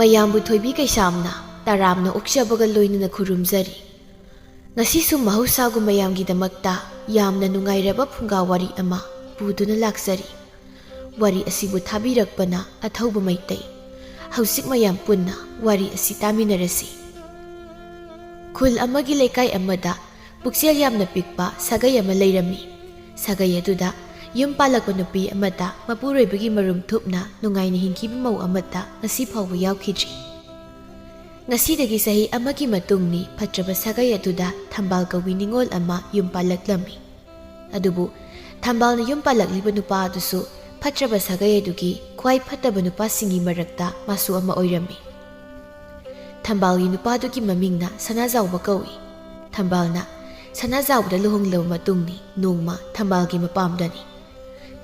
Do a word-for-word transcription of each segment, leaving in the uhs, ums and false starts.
ꯃꯌꯥꯝꯕꯨ ꯊꯣꯏꯕꯤ ꯀꯩꯁꯥꯝꯅ ꯇꯔꯥꯝꯅ ꯑꯣꯛꯆꯕꯒ ꯂꯣꯏꯅꯅ ꯈꯨꯔꯨꯝꯖꯔꯤ꯫ ꯉꯁꯤꯁꯨ ꯃꯍꯧꯁꯥꯒꯨꯝ ꯃꯌꯥꯝꯒꯤꯗꯃꯛꯇ ꯌꯥꯝꯅ ꯅꯨꯡꯉꯥꯏꯔꯕ ꯐꯨꯡꯒꯥ ꯋꯥꯔꯤ ꯑꯃ ꯄꯨꯗꯨꯅ ꯂꯥꯛꯆꯔꯤ꯫ ꯋꯥꯔꯤ ꯑꯁꯤꯕꯨ ꯊꯥꯕꯤꯔꯛꯄꯅ ꯑꯊꯧꯕ ꯃꯩꯇꯩ꯫ ꯍꯧꯖꯤꯛ ꯃꯌꯥꯝ ꯄꯨꯟꯅ ꯋꯥꯔꯤ ꯑꯁꯤ ꯇꯥꯃꯤꯟꯅꯔꯁꯤ꯫ ꯈꯨꯜ ꯑꯃꯒꯤ ꯂꯩꯀꯥꯏ ꯑꯃꯗ ꯄꯨꯛꯆꯦꯜ ꯌꯥꯝꯅ ꯄꯤꯛꯄ ꯁꯥꯒꯩ ꯑꯃ ꯂꯩꯔꯝꯃꯤ꯫ ꯁꯥꯒꯩ ꯑꯗꯨꯗ ꯌꯨꯝ ꯄꯥꯜꯂꯛꯄ ꯅꯨꯄꯤ ꯑꯃꯠꯇ, ꯃꯄꯨꯔꯣꯏꯕꯒꯤ ꯃꯔꯨꯝ ꯊꯨꯞꯅ ꯅꯨꯡꯉꯥꯏꯅ ꯍꯤꯡꯈꯤꯕ ꯃꯧ ꯑꯃꯠꯇ ꯉꯁꯤ ꯐꯥꯎꯕ ꯌꯥꯎꯈꯤꯗ꯭ꯔꯤ꯫ ꯉꯁꯤꯗꯒꯤ ꯆꯍꯤ ꯑꯃꯒꯤ ꯃꯇꯨꯡꯅꯤ ꯐꯠꯇ꯭ꯔꯕ ꯁꯥꯒꯩ ꯑꯗꯨꯗ ꯊꯝꯕꯥꯜ ꯀꯧꯕꯤ ꯅꯤꯉꯣꯜ ꯑꯃ ꯌꯨꯝ ꯄꯥꯜꯂꯛꯂꯝꯃꯤ꯫ ꯑꯗꯨꯕꯨ ꯊꯝꯕꯥꯜꯅ ꯌꯨꯝ ꯄꯥꯜꯂꯛꯂꯤꯕ ꯅꯨꯄꯥ ꯑꯗꯨꯁꯨ ꯐꯠꯇ꯭ꯔꯕ ꯁꯥꯒꯩ ꯑꯗꯨꯒꯤ ꯈ꯭ꯋꯥꯏ ꯐꯠꯇꯕ ꯅꯨꯄꯥꯁꯤꯡꯒꯤ ꯃꯔꯛꯇ ꯃꯥꯁꯨ ꯑꯃ ꯑꯣꯏꯔꯝꯃꯤ꯫ ꯊꯝꯕꯥꯜꯒꯤ ꯅꯨꯄꯥꯗꯨꯒꯤ ꯃꯃꯤꯡꯅ ꯁꯅꯥꯖꯥꯎꯕ ꯀꯧꯏ꯫ ꯊꯝꯕꯥꯜꯅ ꯁꯅꯥꯖꯥꯎꯕꯗ ꯂꯨꯍꯣꯡꯂꯕ ꯃꯇꯨꯡꯅꯤ ꯅꯣꯡꯃ ꯊꯝꯕꯥꯜꯒꯤ ꯃꯄꯥꯝꯗꯅꯤ꯫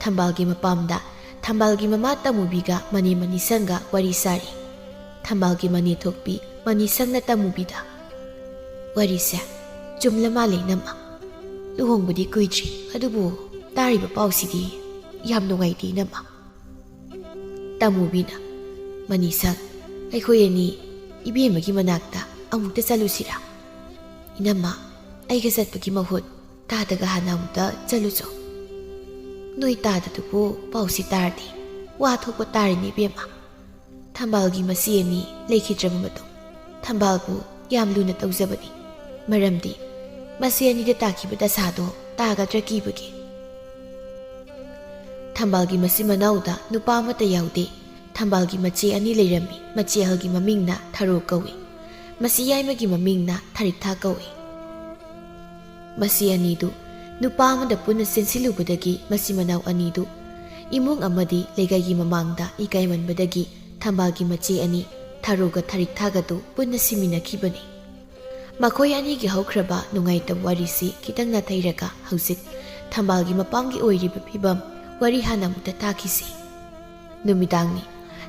ꯊꯝꯕꯥꯜꯒꯤ ꯃꯄꯥꯝꯗ ꯊꯝꯕꯥꯜꯒꯤ ꯃꯃꯥ ꯇꯃꯨꯕꯤꯒ ꯃꯅꯦ ꯃꯅꯤꯁꯪꯒ ꯋꯥꯔꯤ ꯁꯥꯔꯤ꯫ ꯊꯝꯕꯥꯜꯒꯤ ꯃꯅꯦ ꯊꯣꯛꯄꯤ ꯃꯅꯤꯁꯪꯅ ꯇꯃꯨꯕꯤꯗ, "ꯋꯥꯔꯤꯁꯦ ꯆꯨꯝꯂ ꯃꯥꯜꯂꯦ ꯏꯅꯝꯃ꯫ ꯂꯨꯍꯣꯡꯕꯗꯤ ꯀꯨꯏꯗ꯭ꯔꯤ, ꯑꯗꯨꯕꯨ ꯇꯥꯔꯤꯕ ꯄꯥꯎꯁꯤꯗꯤ ꯌꯥꯝ ꯅꯨꯡꯉꯥꯏꯇꯦ ꯏꯅꯝꯃ꯫" ꯇꯃꯨꯕꯤꯅ, "ꯃꯅꯤꯁꯪ, ꯑꯩꯈꯣꯏ ꯑꯅꯤ ꯏꯕꯦꯝꯃꯒꯤ ꯃꯅꯥꯛꯇ ꯑꯃꯨꯛꯇ ꯆꯠꯂꯨꯁꯤꯔꯥ? ꯏꯅꯝꯃ, ꯑꯩꯒ ꯆꯠꯄꯒꯤ ꯃꯍꯨꯠ ꯇꯥꯗꯒ ꯍꯥꯟꯅ ꯑꯃꯨꯛꯇ ꯆꯠꯂꯨꯆꯣ꯫ ꯅꯣꯏ ꯇꯥꯗꯗꯨꯕꯨ ꯄꯥꯎꯁꯤ ꯇꯥꯔꯗꯤ ꯋꯥ ꯊꯣꯛꯄ ꯇꯥꯔꯦꯅꯦ ꯏꯕꯦꯝꯃ꯫" ꯊꯝꯕꯥꯜꯒꯤ ꯃꯆꯦ ꯑꯅꯤ ꯂꯩꯈꯤꯗ꯭ꯔꯕ ꯃꯇꯨꯡ ꯊꯝꯕꯥꯜꯕꯨ ꯌꯥꯝ ꯂꯨꯅ ꯇꯧꯖꯕꯅꯤ꯫ ꯃꯔꯝꯗꯤ ꯃꯆꯦ ꯑꯅꯤꯗ ꯇꯥꯈꯤꯕ ꯗꯁꯥꯗꯣ ꯇꯥꯒꯗ꯭ꯔꯥ ꯀꯤꯕꯒꯤ꯫ ꯊꯝꯕꯥꯜꯒꯤ ꯃꯆꯤꯟ ꯃꯅꯥꯎꯗ ꯅꯨꯄꯥ ꯑꯃꯠꯇ ꯌꯥꯎꯗꯦ꯫ ꯊꯝꯕꯥꯜꯒꯤ ꯃꯆꯦ ꯑꯅꯤ ꯂꯩꯔꯝꯃꯤ꯫ ꯃꯆꯦ ꯑꯍꯜꯒꯤ ꯃꯃꯤꯡꯅ ꯊꯔꯣ ꯀꯧꯏ꯫ ꯃꯆꯦ ꯌꯥꯏꯃꯒꯤ ꯃꯃꯤꯡꯅ ꯊꯔꯤꯛꯊꯥ ꯀꯧꯏ꯫ ꯃꯁꯤ ꯑꯅꯤꯗꯨ ꯅꯨꯄꯥ ꯑꯃꯗ ꯄꯨꯟꯅ ꯆꯦꯟꯁꯤꯜꯂꯨꯕꯗꯒꯤ ꯃꯆꯤꯟ ꯃꯅꯥꯎ ꯑꯅꯤꯗꯨ ꯏꯃꯨꯡ ꯑꯃꯗꯤ ꯂꯩꯀꯥꯏꯒꯤ ꯃꯃꯥꯡꯗ ꯏꯀꯥꯏꯃꯟꯕꯗꯒꯤ ꯊꯝꯕꯥꯜꯒꯤ ꯃꯆꯦ ꯑꯅꯤ ꯊꯔꯣꯒ ꯊꯔꯤꯛꯊꯥꯒꯗꯨ ꯄꯨꯟꯅ ꯁꯤꯃꯤꯟꯅꯈꯤꯕꯅꯤ꯫ ꯃꯈꯣꯏ ꯑꯅꯤꯒꯤ ꯍꯧꯈ꯭ꯔꯕ ꯅꯨꯡꯉꯥꯏꯇꯕ ꯋꯥꯔꯤꯁꯤ ꯈꯤꯇꯪ ꯅꯥꯊꯩꯔꯒ ꯍꯧꯖꯤꯛ ꯊꯝꯕꯥꯜꯒꯤ ꯃꯄꯥꯝꯒꯤ ꯑꯣꯏꯔꯤꯕ ꯐꯤꯕꯝ ꯋꯥꯔꯤ ꯍꯥꯟꯅ ꯑꯃꯨꯛꯇ ꯇꯥꯈꯤꯁꯤ꯫ ꯅꯨꯃꯤꯗꯥꯡꯅꯤ꯫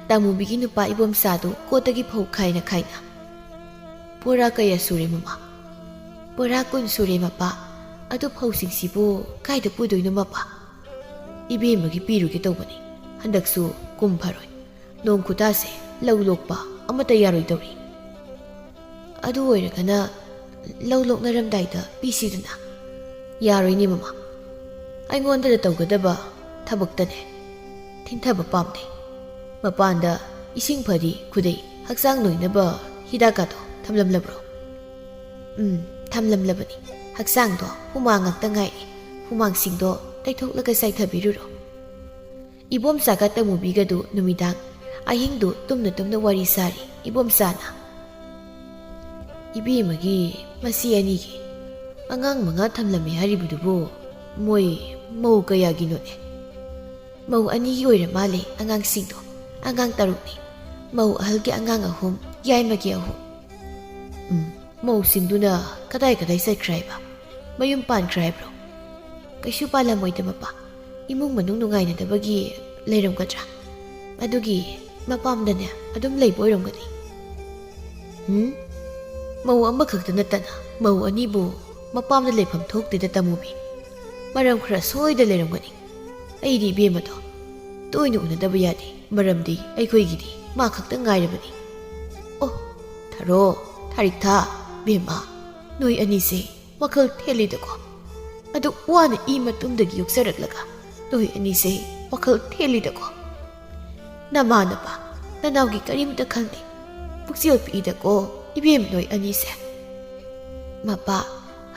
ꯇꯥꯃꯨꯕꯤꯒꯤ ꯅꯨꯄꯥ ꯏꯕꯣꯝꯆꯥꯗꯨ ꯀꯣꯠꯇꯒꯤ ꯐꯧ ꯈꯥꯏꯅ ꯈꯥꯏꯅ, "ꯕꯣꯔꯥ ꯀꯌꯥ ꯁꯨꯔꯦ ꯃꯃꯥ?" "ꯕꯣꯔꯥ ꯀꯨꯟ ꯁꯨꯔꯦ ꯃꯄꯥ꯫ ꯑꯗꯨ ꯐꯧꯁꯤꯡꯁꯤꯕꯨ ꯀꯥꯏꯗ ꯄꯨꯗꯣꯏꯅꯣ ꯃꯄꯥ?" "ꯏꯕꯦꯝꯃꯒꯤ ꯄꯤꯔꯨꯒꯦ ꯇꯧꯕꯅꯤ꯫ ꯍꯟꯗꯛꯁꯨ ꯀꯨꯝ ꯐꯔꯣꯏ꯫ ꯅꯣꯡ ꯈꯨꯇꯥꯁꯦ ꯂꯧ ꯂꯣꯛꯄ ꯑꯃꯠꯇ ꯌꯥꯔꯣꯏꯗꯧꯔꯤ꯫ ꯑꯗꯨ ꯑꯣꯏꯔꯒꯅ ꯂꯧ ꯂꯣꯛꯅꯔꯝꯗꯥꯏꯗ ꯄꯤꯁꯤꯗꯅ꯫ ꯌꯥꯔꯣꯏꯅꯦ ꯃꯃꯥ, ꯑꯩꯉꯣꯟꯗꯗ ꯇꯧꯒꯗꯕ ꯊꯕꯛꯇꯅꯦ ꯊꯤꯟꯊꯕ ꯄꯥꯝꯗꯦ꯫ ꯃꯄꯥꯟꯗ ꯏꯁꯤꯡ ꯐꯗꯤ ꯈꯨꯗꯩ ꯍꯛꯆꯥꯡ ꯅꯣꯏꯅꯕ ꯍꯤꯗꯥꯛꯀꯗꯣ ꯊꯝꯂꯝꯂꯕ꯭ꯔꯣ? ꯎꯝ, ꯊꯝꯂꯝꯂꯕꯅꯤ꯫ ꯍꯛꯆꯥꯡꯗꯣ ꯍꯨꯃꯥꯡ ꯉꯥꯛꯇ ꯉꯥꯏꯔꯦ꯫ ꯍꯨꯃꯥꯡꯁꯤꯡꯗꯣ ꯇꯩꯊꯣꯛꯂꯒ ꯆꯥꯏꯊꯕꯤꯔꯨꯔꯣ꯫ ꯏꯕꯣꯝꯆꯥꯒ ꯇꯃꯨꯕꯤꯒꯗꯨ ꯅꯨꯃꯤꯗꯥꯡ ꯑꯍꯤꯡꯗꯨ ꯇꯨꯝꯅ ꯇꯨꯝꯅ ꯋꯥꯔꯤ ꯁꯥꯔꯤ꯫ ꯏꯕꯣꯝꯆꯥꯅ, "ꯏꯕꯦꯝꯃꯒꯤ ꯃꯁꯤ ꯑꯅꯤꯒꯤ ꯑꯉꯥꯡ ꯃꯉꯥ ꯊꯝꯂꯝꯃꯤ ꯍꯥꯏꯔꯤꯕꯗꯨꯕꯨ ꯃꯣꯏ ꯃꯧ ꯀꯌꯥꯒꯤꯅꯣꯅꯦ?" "ꯃꯧ ꯑꯅꯤꯒꯤ ꯑꯣꯏꯔ ꯃꯥꯜꯂꯦ ꯑꯉꯥꯡꯁꯤꯡꯗꯣ꯫ ꯑꯉꯥꯡ ꯇꯔꯨꯛꯅꯤ꯫ ꯃꯧ ꯑꯍꯜꯒꯤ ꯑꯉꯥꯡ ꯑꯍꯨꯝ, ꯌꯥꯏꯃꯒꯤ ꯑꯍꯨꯝ꯫" "ꯎꯝ, ꯃꯧꯁꯤꯡꯗꯨꯅ ꯀꯗꯥꯏ ꯀꯗꯥꯏ ꯆꯠꯈ꯭ꯔꯦ ꯍꯥꯏꯕ? ꯃꯌꯨꯝ ꯄꯥꯟꯈ꯭ꯔꯦ ꯍꯥꯏꯕ꯭ꯔꯣ?" "ꯀꯩꯁꯨ ꯄꯥꯜꯂꯝꯃꯣꯏꯗ ꯃꯄꯥ꯫ ꯏꯃꯨꯡ ꯃꯅꯨꯡ ꯅꯨꯡꯉꯥꯏꯅꯗꯕꯒꯤ ꯂꯩꯔꯝꯒꯗ꯭ꯔꯥ? ꯑꯗꯨꯒꯤ ꯃꯄꯥꯝꯗꯅꯦ ꯑꯗꯨꯝ ꯂꯩꯕ ꯑꯣꯏꯔꯝꯒꯅꯤ꯫" "ꯎꯝ? ꯃꯧ ꯑꯃꯈꯛꯇ ꯅꯠꯇꯅ ꯃꯧ ꯑꯅꯤꯕꯨ ꯃꯄꯥꯝꯗ ꯂꯩꯐꯝ ꯊꯣꯛꯇꯦꯗ ꯇꯃꯨꯕꯤ꯫ ꯃꯔꯝ ꯈꯔ ꯁꯣꯏꯗ ꯂꯩꯔꯝꯒꯅꯤ꯫ ꯑꯩꯗꯤ ꯏꯕꯦꯝꯃꯗꯣ ꯇꯣꯏꯅ ꯎꯅꯗꯕ ꯌꯥꯗꯦ, ꯃꯔꯝꯗꯤ ꯑꯩꯈꯣꯏꯒꯤꯗꯤ ꯃꯥ ꯈꯛꯇ ꯉꯥꯏꯔꯕꯅꯤ꯫" "ꯑꯣ, ꯊꯔꯣ, ꯊꯥꯔꯤꯛꯊꯥ, ꯕꯦꯝꯃ, ꯅꯣꯏ ꯑꯅꯤꯁꯦ ꯋꯥꯈꯜ ꯊꯦꯜꯂꯤꯗꯀꯣ꯫ ꯑꯗꯨꯛ ꯋꯥꯅ ꯏ ꯃꯇꯨꯝꯗꯒꯤ ꯌꯣꯛꯆꯔꯛꯂꯒ ꯅꯣꯏ ꯑꯅꯤꯁꯦ ꯋꯥꯈꯜ ꯊꯦꯜꯂꯤꯗꯀꯣ꯫ ꯅꯃꯥ ꯅꯄꯥ ꯅꯅꯥꯎꯒꯤ ꯀꯔꯤꯝꯇ ꯈꯪꯗꯦ꯫ ꯄꯨꯛꯆꯦꯜ ꯄꯤꯛꯏꯗꯀꯣ ꯏꯕꯦꯝ ꯅꯣꯏ ꯑꯅꯤꯁꯦ꯫" "ꯃꯄꯥ,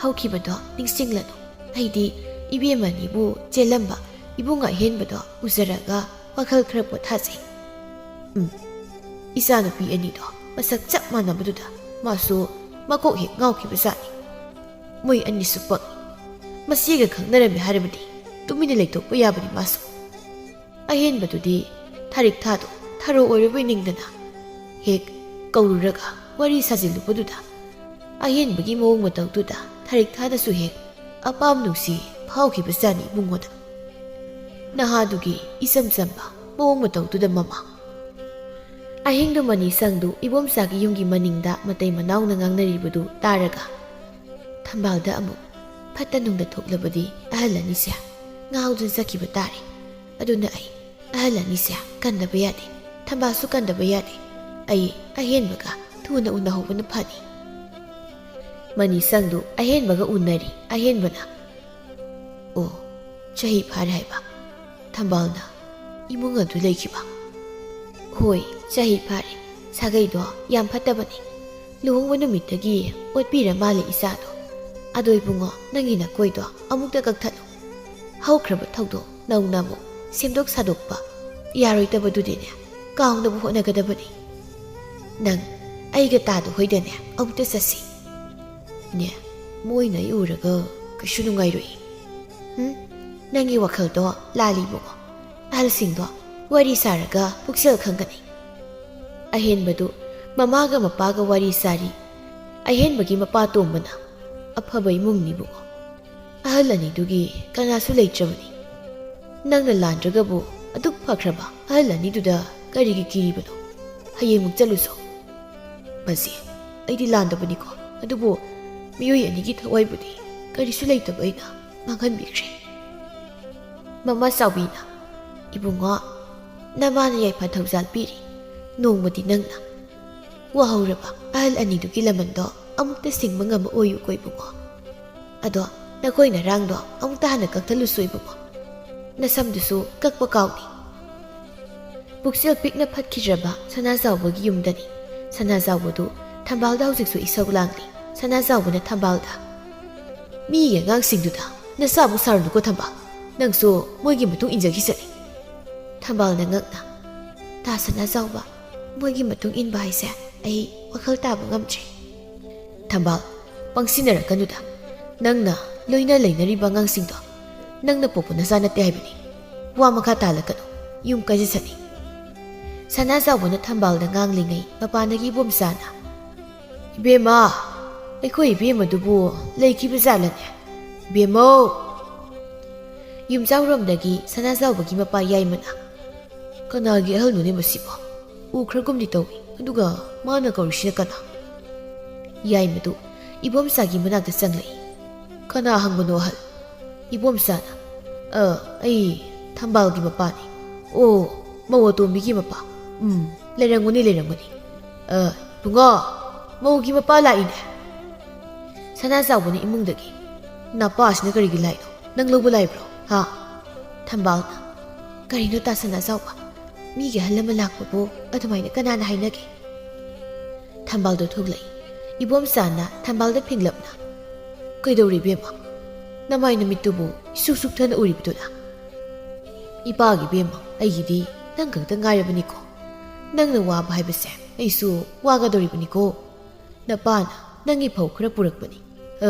ꯍꯧꯈꯤꯕꯗꯣ ꯅꯤꯡꯁꯤꯡꯂꯅꯨ꯫ ꯑꯩꯗꯤ ꯏꯕꯦꯝ ꯑꯅꯤꯕꯨ ꯆꯦꯜꯂꯝꯕ ꯏꯕꯨꯡ ꯑꯍꯦꯟꯕꯗꯣ ꯎꯖꯔꯒ ꯋꯥꯈꯜ ꯈꯔ ꯄꯣꯊꯥꯖꯩ꯫" "ꯎꯝ, ꯏꯆꯥꯅꯨꯄꯤ ꯑꯅꯤꯗꯣ ꯃꯁꯛ ꯆꯞ ꯃꯥꯟꯅꯕꯗꯨꯗ ꯃꯥꯁꯨ ꯃꯀꯣꯛ ꯍꯦꯛ ꯉꯥꯎꯈꯤꯕꯖꯥꯠꯅꯤ꯫ ꯃꯣꯏ ꯑꯅꯤꯁꯨ ꯄꯪꯉꯤ꯫ ꯃꯆꯦꯒ ꯈꯪꯅꯔꯝꯃꯦ ꯍꯥꯏꯔꯕꯗꯤ ꯇꯨꯃꯤꯟꯅ ꯂꯩꯊꯣꯛꯄ ꯌꯥꯕꯅꯤ ꯃꯥꯁꯨ꯫" ꯑꯍꯦꯟꯕꯗꯨꯗꯤ ꯊꯥꯔꯤꯛ ꯊꯥꯗꯣ ꯊꯔꯣ ꯑꯣꯏꯔꯨꯕꯩ ꯅꯤꯡꯗꯅ ꯍꯦꯛ ꯀꯧꯔꯨꯔꯒ ꯋꯥꯔꯤ ꯁꯥꯖꯤꯜꯂꯨꯕꯗꯨꯗ ꯑꯍꯦꯟꯕꯒꯤ ꯃꯑꯣꯡ ꯃꯇꯧꯗꯨꯗ ꯊꯥꯔꯤꯛ ꯊꯥꯗꯁꯨ ꯍꯦꯛ ꯑꯄꯥꯝ ꯅꯨꯡꯁꯤ ꯐꯥꯎꯈꯤꯕꯖꯥꯠꯅꯤ ꯏꯕꯨꯡꯉꯣꯗ꯫ ꯅꯍꯥꯗꯨꯒꯤ ꯏꯆꯝ ꯆꯝꯕ ꯃꯑꯣꯡ ꯃꯇꯧꯗꯨꯗ ꯃꯃꯥ꯫ ꯑꯍꯤꯡꯗꯨ ꯃꯅꯤ ꯁꯪꯗꯨ ꯏꯕꯣꯝꯆꯥꯒꯤ ꯌꯨꯝꯒꯤ ꯃꯅꯤꯡꯗ ꯃꯇꯩ ꯃꯅꯥꯎꯅ ꯉꯥꯡꯅꯔꯤꯕꯗꯨ ꯇꯥꯔꯒ, "ꯊꯝꯕꯥꯜꯗ ꯑꯃꯨꯛ ꯐꯠꯇ ꯅꯨꯡꯗ ꯊꯣꯛꯂꯕꯗꯤ ꯑꯍꯜ ꯑꯅꯤꯁꯦ ꯉꯥꯎꯗꯨꯅ ꯆꯠꯈꯤꯕ ꯇꯥꯔꯦ꯫ ꯑꯗꯨꯅ ꯑꯩ ꯑꯍꯜ ꯑꯅꯤꯁꯦ ꯀꯟꯗꯕ ꯌꯥꯗꯦ, ꯊꯝꯕꯥꯜꯁꯨ ꯀꯟꯗꯕ ꯌꯥꯗꯦ꯫ ꯑꯩ ꯑꯍꯦꯟꯕꯒ ꯊꯨꯅ ꯎꯅꯍꯧꯕꯅ ꯐꯅꯤ꯫ ꯃꯅꯤꯁꯪꯗꯨ ꯑꯍꯦꯟꯕꯒ ꯎꯅꯔꯤ꯫ ꯑꯍꯦꯟꯕꯅ, "ꯑꯣ, ꯆꯍꯤ ꯐꯥꯔꯦ ꯍꯥꯏꯕ? ꯊꯝꯕꯥꯜꯅ ꯏꯃꯨꯡ ꯑꯗꯨ ꯂꯩꯈꯤꯕ?" "ꯍꯣꯏ, ꯆꯍꯤ ꯐꯥꯔꯦ꯫ ꯁꯥꯒꯩꯗꯣ ꯌꯥꯝ ꯐꯠꯇꯕꯅꯤ꯫ ꯂꯨꯍꯣꯡꯕ ꯅꯨꯃꯤꯠꯇꯒꯤ ꯑꯣꯠꯄꯤꯔ ꯃꯥꯜꯂꯦ ꯏꯆꯥꯗꯣ꯫ ꯑꯗꯣ ꯏꯕꯨꯡꯉꯣ, ꯅꯪꯒꯤ ꯅꯀꯣꯏꯗꯣ ꯑꯃꯨꯛꯇ ꯀꯛꯊꯠꯂꯨ꯫ ꯍꯧꯈ꯭ꯔꯕ ꯊꯧꯗꯣꯛ ꯅꯧꯅ ꯑꯃꯨꯛ ꯁꯦꯝꯗꯣꯛ ꯁꯥꯗꯣꯛꯄ ꯌꯥꯔꯣꯏꯗꯕꯗꯨꯗꯤꯅꯦ, ꯀꯥꯎꯅꯕ ꯍꯣꯠꯅꯒꯗꯕꯅꯤ꯫ ꯅꯪ ꯑꯩꯒ ꯇꯥꯗ ꯍꯣꯏꯗꯅꯦ ꯑꯃꯨꯛꯇ ꯆꯠꯁꯤ꯫ ꯅꯦ, ꯃꯣꯏꯅ ꯑꯩ ꯎꯔꯒ ꯀꯩꯁꯨ ꯅꯨꯡꯉꯥꯏꯔꯣꯏ꯫ ꯎꯝ, ꯅꯪꯒꯤ ꯋꯥꯈꯜꯗꯣ ꯂꯥꯜꯂꯤ ꯏꯕꯨꯡꯉꯣ꯫ ꯑꯍꯜꯁꯤꯡꯗꯣ ꯋꯥꯔꯤ ꯁꯥꯔꯒ ꯄꯨꯛꯆꯦꯜ ꯈꯪꯒꯅꯤ꯫" ꯑꯍꯦꯟꯕꯗꯨ ꯃꯃꯥꯒ ꯃꯄꯥꯒ ꯋꯥꯔꯤ ꯁꯥꯔꯤ꯫ ꯑꯍꯦꯟꯕꯒꯤ ꯃꯄꯥ ꯇꯣꯝꯕꯅ, "ꯑꯐꯕ ꯏꯃꯨꯡꯅꯤ ꯏꯕꯨꯡꯉꯣ꯫ ꯑꯍꯜ ꯑꯅꯤꯗꯨꯒꯤ ꯀꯅꯥꯁꯨ ꯂꯩꯇ꯭ꯔꯕꯅꯤ꯫ ꯅꯪꯅ ꯂꯥꯟꯗ꯭ꯔꯒꯕꯨ ꯑꯗꯨꯛ ꯐꯈ꯭ꯔꯕ ꯑꯍꯜ ꯑꯅꯤꯗꯨꯗ ꯀꯔꯤꯒꯤ ꯀꯤꯔꯤꯕꯅꯣ? ꯍꯌꯦꯡꯃꯨꯛ ꯆꯠꯂꯨꯁꯣ꯫" "ꯃꯁꯤ ꯑꯩꯗꯤ ꯂꯥꯟꯗꯕꯅꯤꯀꯣ, ꯑꯗꯨꯕꯨ ꯃꯤꯑꯣꯏ ꯑꯅꯤꯒꯤ ꯊꯋꯥꯏꯕꯨꯗꯤ ꯀꯔꯤꯁꯨ ꯂꯩꯇꯕ ꯑꯩꯅ ꯃꯥꯡꯍꯟꯕꯤꯈ꯭ꯔꯦ꯫" ꯃꯃꯥ ꯆꯥꯎꯕꯤꯅ, "ꯏꯕꯨꯡꯉꯣ, ꯅꯃꯥꯅ ꯌꯥꯏꯐ ꯊꯧꯖꯥꯜ ꯄꯤꯔꯤ꯫ ꯅꯣꯡꯃꯗꯤ ꯅꯪꯅ ꯋꯥꯍꯧꯔꯕ ꯑꯍꯜ ꯑꯅꯤꯗꯨꯒꯤ ꯂꯃꯟꯗꯣ ꯑꯃꯨꯛꯇ ꯁꯤꯡꯕ ꯉꯝꯕ ꯑꯣꯏꯌꯨꯀꯣ ꯏꯕꯨꯡꯉꯣ꯫ ꯑꯗꯣ ꯅꯈꯣꯏ ꯅꯔꯥꯡꯗꯣ ꯑꯃꯨꯛꯇ ꯍꯥꯟꯅ ꯀꯛꯊꯠꯂꯨꯁꯣ ꯏꯕꯨꯡꯉꯣ꯫ ꯅꯁꯝꯗꯨꯁꯨ ꯀꯛꯄ ꯀꯥꯎꯅꯤ꯫" ꯄꯨꯛꯆꯦꯜ ꯄꯤꯛꯅ ꯐꯠꯈꯤꯗ꯭ꯔꯕ ꯁꯅꯥꯖꯥꯎꯕꯒꯤ ꯌꯨꯝꯗꯅꯤ꯫ ꯁꯅꯥꯖꯥꯎꯕꯗꯨ ꯊꯝꯕꯥꯜꯗ ꯍꯧꯖꯤꯛꯁꯨ ꯏꯁꯧ ꯂꯥꯡꯂꯤ꯫ ꯁꯅꯥꯖꯥꯎꯕꯅ ꯊꯝꯕꯥꯜꯗ, "ꯃꯤꯒꯤ ꯑꯉꯥꯡꯁꯤꯡꯗꯨꯗ ꯅꯆꯥꯃꯨꯛ ꯁꯥꯔꯨꯅꯨꯀꯣ ꯊꯝꯕꯥꯜ꯫ ꯅꯪꯁꯨ ꯃꯣꯏꯒꯤ ꯃꯇꯨꯡ ꯏꯟꯖꯈꯤꯁꯅꯤ꯫" ꯊꯝꯕꯥꯜꯅ ꯉꯛꯅ, "ꯇꯥ ꯁꯅꯥꯖꯥꯎꯕ, ꯃꯣꯏꯒꯤ ꯃꯇꯨꯡ ꯏꯟꯕ ꯍꯥꯏꯁꯦ ꯑꯩ ꯋꯥꯈꯜ ꯇꯥꯕ ꯉꯝꯗ꯭ꯔꯦ꯫" "ꯊꯝꯕꯥꯜ, ꯄꯪꯁꯤꯟꯅꯔꯛꯀꯅꯨꯗ꯫ ꯅꯪꯅ ꯂꯣꯏꯅ ꯂꯩꯅꯔꯤꯕ ꯑꯉꯥꯡꯁꯤꯡꯗꯣ ꯅꯪꯅ ꯄꯣꯛꯄ ꯅꯆꯥ ꯅꯠꯇꯦ ꯍꯥꯏꯕꯅꯤ꯫ ꯋꯥ ꯃꯈꯥ ꯇꯥꯍꯜꯂꯛꯀꯅꯨ, ꯌꯨꯝ ꯀꯥꯏꯖꯁꯅꯤ꯫" ꯁꯅꯥꯖꯥꯎꯕꯅ ꯊꯝꯕꯥꯜꯗ ꯉꯥꯡꯂꯤꯉꯩ ꯃꯄꯥꯟꯗꯒꯤ ꯏꯕꯣꯝꯆꯥꯅ, "ꯏꯕꯦꯝꯃ, ꯑꯩꯈꯣꯏ ꯏꯕꯦꯝꯃꯗꯨꯕꯨ ꯂꯩꯈꯤꯕ ꯖꯥꯠꯂꯅꯦ? ꯏꯕꯦꯝꯃꯧ!" ꯌꯨꯝꯖꯥꯎꯔꯣꯝꯗꯒꯤ ꯁꯅꯥꯖꯥꯎꯕꯒꯤ ꯃꯄꯥ ꯌꯥꯏꯃꯅ, "ꯀꯅꯥꯒꯤ ꯑꯍꯜꯅꯣꯅꯦ ꯃꯁꯤꯕꯣ? ꯎꯈ꯭ꯔꯒꯨꯝꯗꯤ ꯇꯧꯏ, ꯑꯗꯨꯒ ꯃꯥꯅ ꯀꯧꯔꯤꯁꯤꯅ ꯀꯅꯥ?" ꯌꯥꯏꯃꯗꯨ ꯏꯕꯣꯝꯆꯥꯒꯤ ꯃꯅꯥꯛꯇ ꯆꯪꯂꯛꯏ꯫ "ꯀꯅꯥ ꯍꯪꯕꯅꯣ ꯑꯍꯜ?" ꯏꯕꯣꯝꯆꯥꯅ, "ꯑ, ꯑꯩ ꯊꯝꯕꯥꯜꯒꯤ ꯃꯄꯥꯅꯤ꯫" "ꯑꯣ, ꯃꯧ ꯑꯇꯣꯝꯕꯤꯒꯤ ꯃꯄꯥ꯫ ꯎꯝ, ꯂꯩꯔꯝꯒꯅꯤ, ꯂꯩꯔꯝꯒꯅꯤ꯫ "ꯑ, ꯏꯕꯨꯡꯉꯣ, ꯃꯧꯒꯤ ꯃꯄꯥ ꯂꯥꯛꯏꯅꯦ꯫" ꯁꯅꯥꯖꯥꯎꯕꯅ ꯏꯃꯨꯡꯗꯒꯤ, "ꯅꯄꯥꯁꯤꯅ ꯀꯔꯤꯒꯤ ꯂꯥꯛꯏꯅꯣ? ꯅꯪ ꯂꯧꯕ ꯂꯥꯛꯏꯕ꯭ꯔꯣ, ꯍꯥ?" ꯊꯝꯕꯥꯜꯅ, "ꯀꯔꯤꯅꯣ ꯇꯥ ꯁꯅꯥꯖꯥꯎꯕ? ꯃꯤꯒꯤ ꯑꯍꯜ ꯑꯃ ꯂꯥꯛꯄꯕꯨ ꯑꯗꯨꯃꯥꯏꯅ ꯀꯅꯥꯅ ꯍꯥꯏꯅꯒꯦ?" ꯊꯝꯕꯥꯜꯗꯣ ꯊꯣꯛꯂꯛꯏ꯫ ꯏꯕꯣꯝꯆꯥꯅ ꯊꯝꯕꯥꯜꯗ ꯐꯤꯡꯂꯞꯅ, "ꯀꯩꯗꯧꯔꯦ ꯏꯕꯦꯝꯃ? ꯅꯃꯥꯏ ꯅꯃꯤꯠꯇꯨꯕꯨ ꯏꯁꯨꯛ ꯁꯨꯛꯊꯅ ꯎꯔꯤꯕꯗꯨꯅ?" "ꯏꯄꯥꯒꯤ ꯏꯕꯦꯝꯃ, ꯑꯩꯒꯤꯗꯤ ꯅꯪ ꯈꯛꯇ ꯉꯥꯏꯔꯕꯅꯤꯀꯣ꯫ ꯅꯪꯅ ꯋꯥꯕ ꯍꯥꯏꯕꯁꯦ ꯑꯩꯁꯨ ꯋꯥꯒꯗꯧꯔꯤꯕꯅꯤꯀꯣ꯫ ꯅꯄꯥꯅ ꯅꯪꯒꯤ ꯐꯧ ꯈꯔ ꯄꯨꯔꯛꯄꯅꯤ꯫ ꯑ,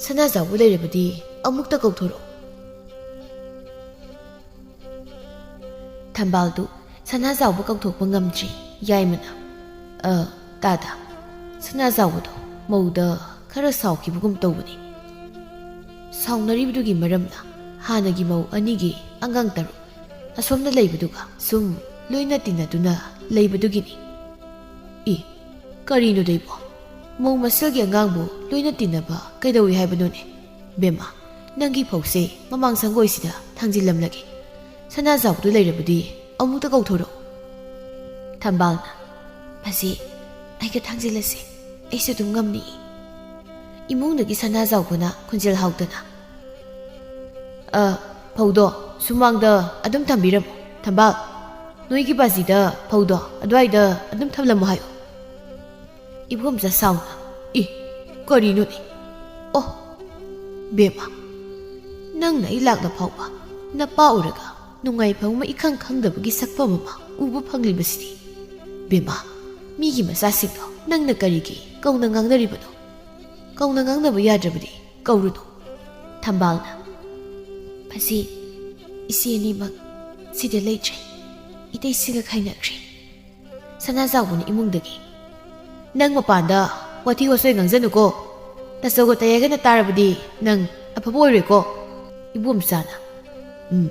ꯁꯅꯥꯖꯥꯎꯕ ꯂꯩꯔꯕꯗꯤ ꯑꯃꯨꯛꯇ ꯀꯧꯊꯣꯔꯛꯑꯣ꯫" ꯊꯝꯕꯥꯜꯗꯨ ꯁꯅꯥꯖꯥꯎꯕ ꯀꯧꯊꯣꯛꯄ ꯉꯝꯗ꯭ꯔꯤ꯫ ꯌꯥꯏꯃꯅ, "ꯑ, ꯇꯥꯗ, ꯁꯅꯥꯖꯥꯎꯕꯗꯣ ꯃꯧꯗ ꯈꯔ ꯁꯥꯎꯈꯤꯕꯒꯨꯝ ꯇꯧꯕꯅꯤ꯫" ꯁꯥꯎꯅꯔꯤꯕꯗꯨꯒꯤ ꯃꯔꯝꯅ ꯍꯥꯟꯅꯒꯤ ꯃꯧ ꯑꯅꯤꯒꯤ ꯑꯉꯥꯡ ꯇꯔꯨꯛ ꯑꯁꯣꯝꯗ ꯂꯩꯕꯗꯨꯒ ꯁꯨꯝ ꯂꯣꯏꯅ ꯇꯤꯟꯅꯗꯨꯅ ꯂꯩꯕꯗꯨꯒꯤꯅꯤ꯫ "ꯏ, ꯀꯔꯤꯅꯣꯗ ꯏꯕꯣ? ꯃꯧ ꯃꯁꯦꯜꯒꯤ ꯑꯉꯥꯡꯕꯨ ꯂꯣꯏꯅ ꯇꯤꯟꯅꯕ ꯀꯩꯗꯧꯏ ꯍꯥꯏꯕꯅꯣꯅꯦ? ꯕꯦꯝꯃ, ꯅꯪꯒꯤ ꯐꯧꯁꯦ ꯃꯃꯥꯡ ꯁꯪꯒꯣꯏꯁꯤꯗ ꯊꯥꯡꯖꯤꯜꯂꯝꯂꯒꯦ꯫ ꯁꯅꯥꯖꯥꯎꯕꯗꯨ ꯂꯩꯔꯕꯗꯤ ꯑꯃꯨꯛꯇ ꯀꯧꯊꯣꯔꯛꯎ꯫" ꯊꯝꯕꯥꯜꯅ, "ꯃꯁꯤ ꯑꯩꯒ ꯊꯥꯡꯖꯤꯜꯂꯁꯤ, ꯑꯩꯁꯨ ꯑꯗꯨꯝ ꯉꯝꯅꯤ꯫" ꯏꯃꯨꯡꯗꯒꯤ ꯁꯅꯥꯖꯥꯎꯕꯅ ꯈꯣꯟꯖꯦꯜ ꯍꯥꯎꯗꯅ, "ꯑ, ꯐꯧꯗꯣ ꯁꯨꯃꯥꯡꯗ ꯑꯗꯨꯝ ꯊꯝꯕꯤꯔꯝꯃꯣ꯫ ꯊꯝꯕꯥꯜ, ꯅꯣꯏꯒꯤ ꯕꯥꯖꯤꯗ ꯐꯧꯗꯣ ꯑꯗꯨꯋꯥꯏꯗ ꯑꯗꯨꯝ ꯊꯝꯂꯝꯃꯣ ꯍꯥꯏꯌꯨ꯫" ꯏꯕꯣꯝꯆꯥ ꯁꯥꯎꯅ, "ꯏ, ꯀꯔꯤꯅꯣꯅꯦ? ꯑꯣ, ꯕꯦꯝꯃ, ꯅꯪꯅ ꯑꯩ ꯂꯥꯛꯂ ꯐꯥꯎꯕ ꯅꯄꯥ ꯎꯔꯒ ꯅꯨꯡꯉꯥꯏꯐꯝ ꯑꯃ ꯏꯈꯪ ꯈꯪꯗꯕꯒꯤ ꯁꯛꯐꯝ ꯑꯃ ꯎꯕ ꯐꯪꯂꯤꯕꯁꯤꯗꯤ꯫ ꯕꯦꯝꯃ, ꯃꯤꯒꯤ ꯃꯆꯥꯁꯤꯡꯗꯣ ꯅꯪꯅ ꯀꯔꯤꯒꯤ ꯀꯧꯅ ꯉꯥꯡꯅꯔꯤꯕꯅꯣ? ꯀꯧꯅ ꯉꯥꯡꯅꯕ ꯌꯥꯗ꯭ꯔꯕꯗꯤ ꯀꯧꯔꯨꯅꯨ꯫" ꯊꯝꯕꯥꯜꯅ, "ꯃꯁꯤ ꯏꯆꯦ ꯑꯅꯤꯃꯛ ꯁꯤꯗ ꯂꯩꯇ꯭ꯔꯦ, ꯏꯇꯩꯁꯤꯒ ꯈꯥꯏꯅꯈ꯭ꯔꯦ꯫" ꯁꯅꯥꯖꯥꯎꯕꯅ ꯏꯃꯨꯡꯗꯒꯤ, "ꯅꯪ ꯃꯄꯥꯟꯗ ꯋꯥꯊꯤ ꯋꯥꯆꯣꯏ ꯉꯥꯡꯖꯅꯨꯀꯣ꯫ ꯇꯆꯧꯒ ꯇꯌꯥꯏꯒꯅ ꯇꯥꯔꯕꯗꯤ ꯅꯪ ꯑꯐꯕ ꯑꯣꯏꯔꯣꯏꯀꯣ꯫" ꯏꯕꯣꯝꯆꯥꯅ, "ꯎꯝ,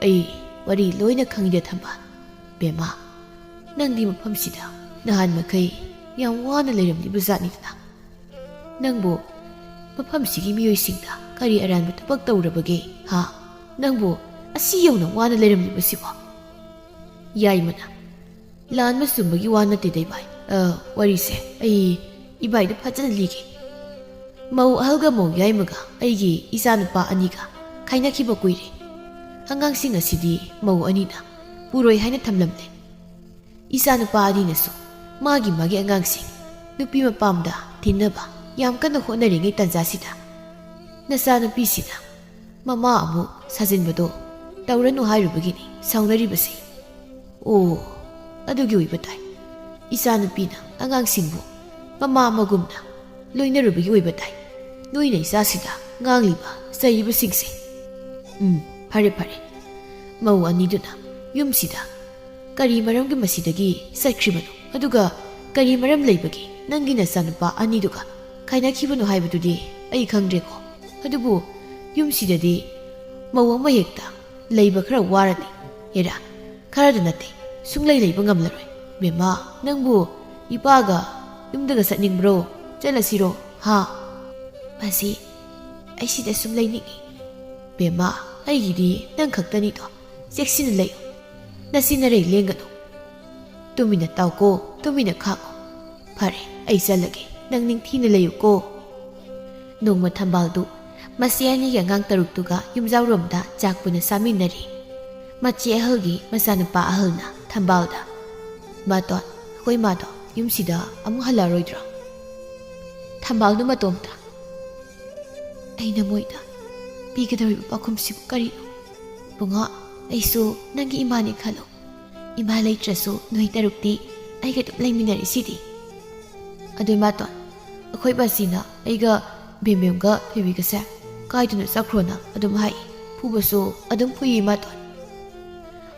ꯑꯩ ꯋꯥꯔꯤ ꯂꯣꯏꯅ ꯈꯪꯉꯤꯗ ꯊꯝꯕꯥꯜ꯫ ꯕꯦꯝꯃ, ꯅꯪꯗꯤ ꯃꯐꯝꯁꯤꯗ ꯅꯍꯥꯟ ꯃꯈꯩ ꯌꯥꯝ ꯋꯥꯅ ꯂꯩꯔꯝꯂꯤꯕ ꯖꯥꯠꯅꯤꯗꯅ꯫ ꯅꯪꯕꯨ ꯃꯐꯝꯁꯤꯒꯤ ꯃꯤꯑꯣꯏꯁꯤꯡꯗ ꯀꯔꯤ ꯑꯔꯥꯟꯕ ꯊꯕꯛ ꯇꯧꯔꯕꯒꯦ, ꯍꯥ? ꯅꯪꯕꯨ ꯑꯁꯤ ꯌꯧꯅ ꯋꯥꯅ ꯂꯩꯔꯝꯂꯤꯕꯁꯤꯕꯣ?" ꯌꯥꯏꯃꯅ, "ꯂꯥꯟꯕ ꯆꯨꯝꯕꯒꯤ ꯋꯥ ꯅꯠꯇꯦꯗ ꯏꯕꯥꯏ꯫ ꯑ, ꯋꯥꯔꯤꯁꯦ ꯑꯩ ꯏꯕꯥꯏꯗ ꯐꯖꯅ ꯂꯤꯒꯦ꯫ ꯃꯧ ꯑꯍꯜꯒ ꯃꯧ ꯌꯥꯏꯃꯒ ꯑꯩꯒꯤ ꯏꯆꯥꯅꯨꯄꯥ ꯑꯅꯤꯒ ꯈꯥꯏꯅꯈꯤꯕ ꯀꯨꯏꯔꯦ꯫ ꯑꯉꯥꯡꯁꯤꯡ ꯑꯁꯤꯗꯤ ꯃꯧ ꯑꯅꯤꯅ ꯄꯨꯔꯣꯏ ꯍꯥꯏꯅ ꯊꯝꯂꯝꯂꯦ꯫ ꯏꯆꯥꯅꯨꯄꯥ ꯑꯅꯤꯅꯁꯨ ꯃꯥꯒꯤ ꯃꯥꯒꯤ ꯑꯉꯥꯡꯁꯤꯡ ꯅꯨꯄꯤ ꯃꯄꯥꯝꯗ ꯊꯤꯟꯅꯕ ꯌꯥꯝ ꯀꯟꯅ ꯍꯣꯠꯅꯔꯤꯉꯩ ꯇꯥꯟꯖꯥꯁꯤꯗ ꯅꯆꯥꯅꯨꯄꯤꯁꯤꯅ ꯃꯃꯥ ꯑꯃꯨꯛ ꯁꯥꯖꯤꯟꯕꯗꯣ ꯇꯧꯔꯅꯨ ꯍꯥꯏꯔꯨꯕꯒꯤꯅꯤ ꯁꯥꯎꯅꯔꯤꯕꯁꯦ꯫ ꯑꯣ, ꯑꯗꯨꯒꯤ ꯑꯣꯏꯕ ꯇꯥꯏ꯫ ꯏꯆꯥꯅꯨꯄꯤꯅ ꯑꯉꯥꯡꯁꯤꯡꯕꯨ ꯃꯃꯥ ꯑꯃꯒꯨꯝꯅ ꯂꯣꯏꯅꯔꯨꯕꯒꯤ ꯑꯣꯏꯕ ꯇꯥꯏ ꯅꯣꯏꯅ ꯏꯆꯥꯁꯤꯗ ꯉꯥꯡꯂꯤꯕ ꯆꯩꯔꯤꯕꯁꯤꯡꯁꯦ꯫ ꯎꯝ, ꯐꯔꯦ ꯐꯔꯦ꯫ ꯃꯧ ꯑꯅꯤꯗꯨꯅ ꯌꯨꯝꯁꯤꯗ ꯀꯔꯤ ꯃꯔꯝꯒꯤ ꯃꯁꯤꯗꯒꯤ ꯆꯠꯈ꯭ꯔꯤꯕꯅꯣ? ꯑꯗꯨꯒ ꯀꯔꯤ ꯃꯔꯝ ꯂꯩꯕꯒꯤ ꯅꯪꯒꯤ ꯅꯆꯥꯅꯨꯄꯥ ꯑꯅꯤꯗꯨꯒ ꯈꯥꯏꯅꯈꯤꯕꯅꯣ ꯍꯥꯏꯕꯗꯨꯗꯤ ꯑꯩ ꯈꯪꯗ꯭ꯔꯦꯀꯣ꯫ ꯑꯗꯨꯕꯨ ꯌꯨꯝꯁꯤꯗꯗꯤ ꯃꯧ ꯑꯃ ꯍꯦꯛꯇ ꯂꯩꯕ ꯈꯔ ꯋꯥꯔꯅꯤ꯫ ꯍꯦꯔꯥ, ꯈꯔꯗ ꯅꯠꯇꯦ, ꯁꯨꯡꯂꯩ ꯂꯩꯕ ꯉꯝꯂꯔꯣꯏ꯫ ꯕꯦꯝꯃ, ꯅꯪꯕꯨ ꯏꯄꯥꯒ ꯌꯨꯝꯗꯒ ꯆꯠꯅꯤꯡꯕ꯭ꯔꯣ? ꯆꯠꯂꯁꯤꯔꯣ? ꯍꯥ? ꯃꯁꯤ, ꯑꯩ ꯁꯤꯗ ꯁꯨꯝ ꯂꯩꯅꯤꯡꯉꯤ꯫ ꯕꯦꯝꯃ, ꯑꯩꯒꯤꯗꯤ ꯅꯪ ꯈꯛꯇꯅꯤꯗꯣ꯫ ꯆꯦꯛꯁꯤꯟꯅ ꯂꯩꯌꯨ꯫ ꯅꯁꯤ ꯅꯔꯩ ꯂꯦꯡꯒꯅꯨ꯫ ꯇꯨꯃꯤꯟꯅ ꯇꯥꯎꯀꯣ, ꯇꯨꯃꯤꯟꯅ ꯈꯥꯛꯑꯣ꯫ ꯐꯔꯦ, ꯑꯩ ꯆꯠꯂꯒꯦ꯫ ꯅꯪ ꯅꯤꯡꯊꯤꯅ ꯂꯩꯌꯨꯀꯣ꯫ ꯅꯣꯡꯃ ꯊꯝꯕꯥꯜꯗꯨ ꯃꯆꯦ ꯑꯅꯤꯒꯤ ꯑꯉꯥꯡ ꯇꯔꯨꯛꯇꯨꯒ ꯌꯨꯝꯖꯥꯎꯔꯣꯝꯗ ꯆꯥꯛ ꯄꯨꯟꯅ ꯆꯥꯃꯤꯟꯅꯔꯤ꯫ ꯃꯆꯦ ꯑꯍꯜꯒꯤ ꯃꯆꯥꯅꯨꯄꯥ ꯑꯍꯜꯅ ꯊꯝꯕꯥꯜꯗ, "ꯃꯇꯣꯟ, ꯑꯩꯈꯣꯏ ꯃꯥꯗꯣ ꯌꯨꯝꯁꯤꯗ ꯑꯃꯨꯛ ꯍꯜꯂꯛꯑꯔꯣꯏꯗ꯭ꯔꯣ?" ꯊꯝꯕꯥꯜꯗꯨ ꯃꯇꯣꯝꯇ, "ꯑꯩꯅ ꯃꯣꯏꯗ ꯄꯤꯒꯗꯧꯔꯤꯕ ꯄꯥꯎꯈꯨꯝꯁꯤꯕꯨ ꯀꯔꯤꯅꯣ? ꯕꯨꯡꯉꯣ, ꯑꯩꯁꯨ ꯅꯪꯒꯤ ꯏꯃꯥꯅꯤ ꯈꯜꯂꯣ꯫ ꯏꯃꯥ ꯂꯩꯇ꯭ꯔꯁꯨ ꯅꯣꯏ ꯇꯔꯨꯛꯇꯤ ꯑꯩꯒ ꯑꯗꯨꯝ ꯂꯩꯃꯤꯟꯅꯔꯤꯁꯤꯗꯤ꯫ ꯑꯗꯨ ꯏꯃꯥꯇꯣꯟ, ꯑꯩꯈꯣꯏ ꯕꯥꯁꯤꯅ ꯑꯩꯒ ꯕꯦꯝꯕꯦꯝꯒ ꯊꯣꯏꯕꯤꯒꯁꯦ ꯀꯥꯏꯗꯅꯣ ꯆꯠꯈ꯭ꯔꯣꯅ ꯑꯗꯨꯝ ꯍꯥꯏ꯫ ꯐꯨꯕꯁꯨ ꯑꯗꯨꯝ ꯐꯨꯏ ꯏꯃꯥꯇꯣꯟ꯫"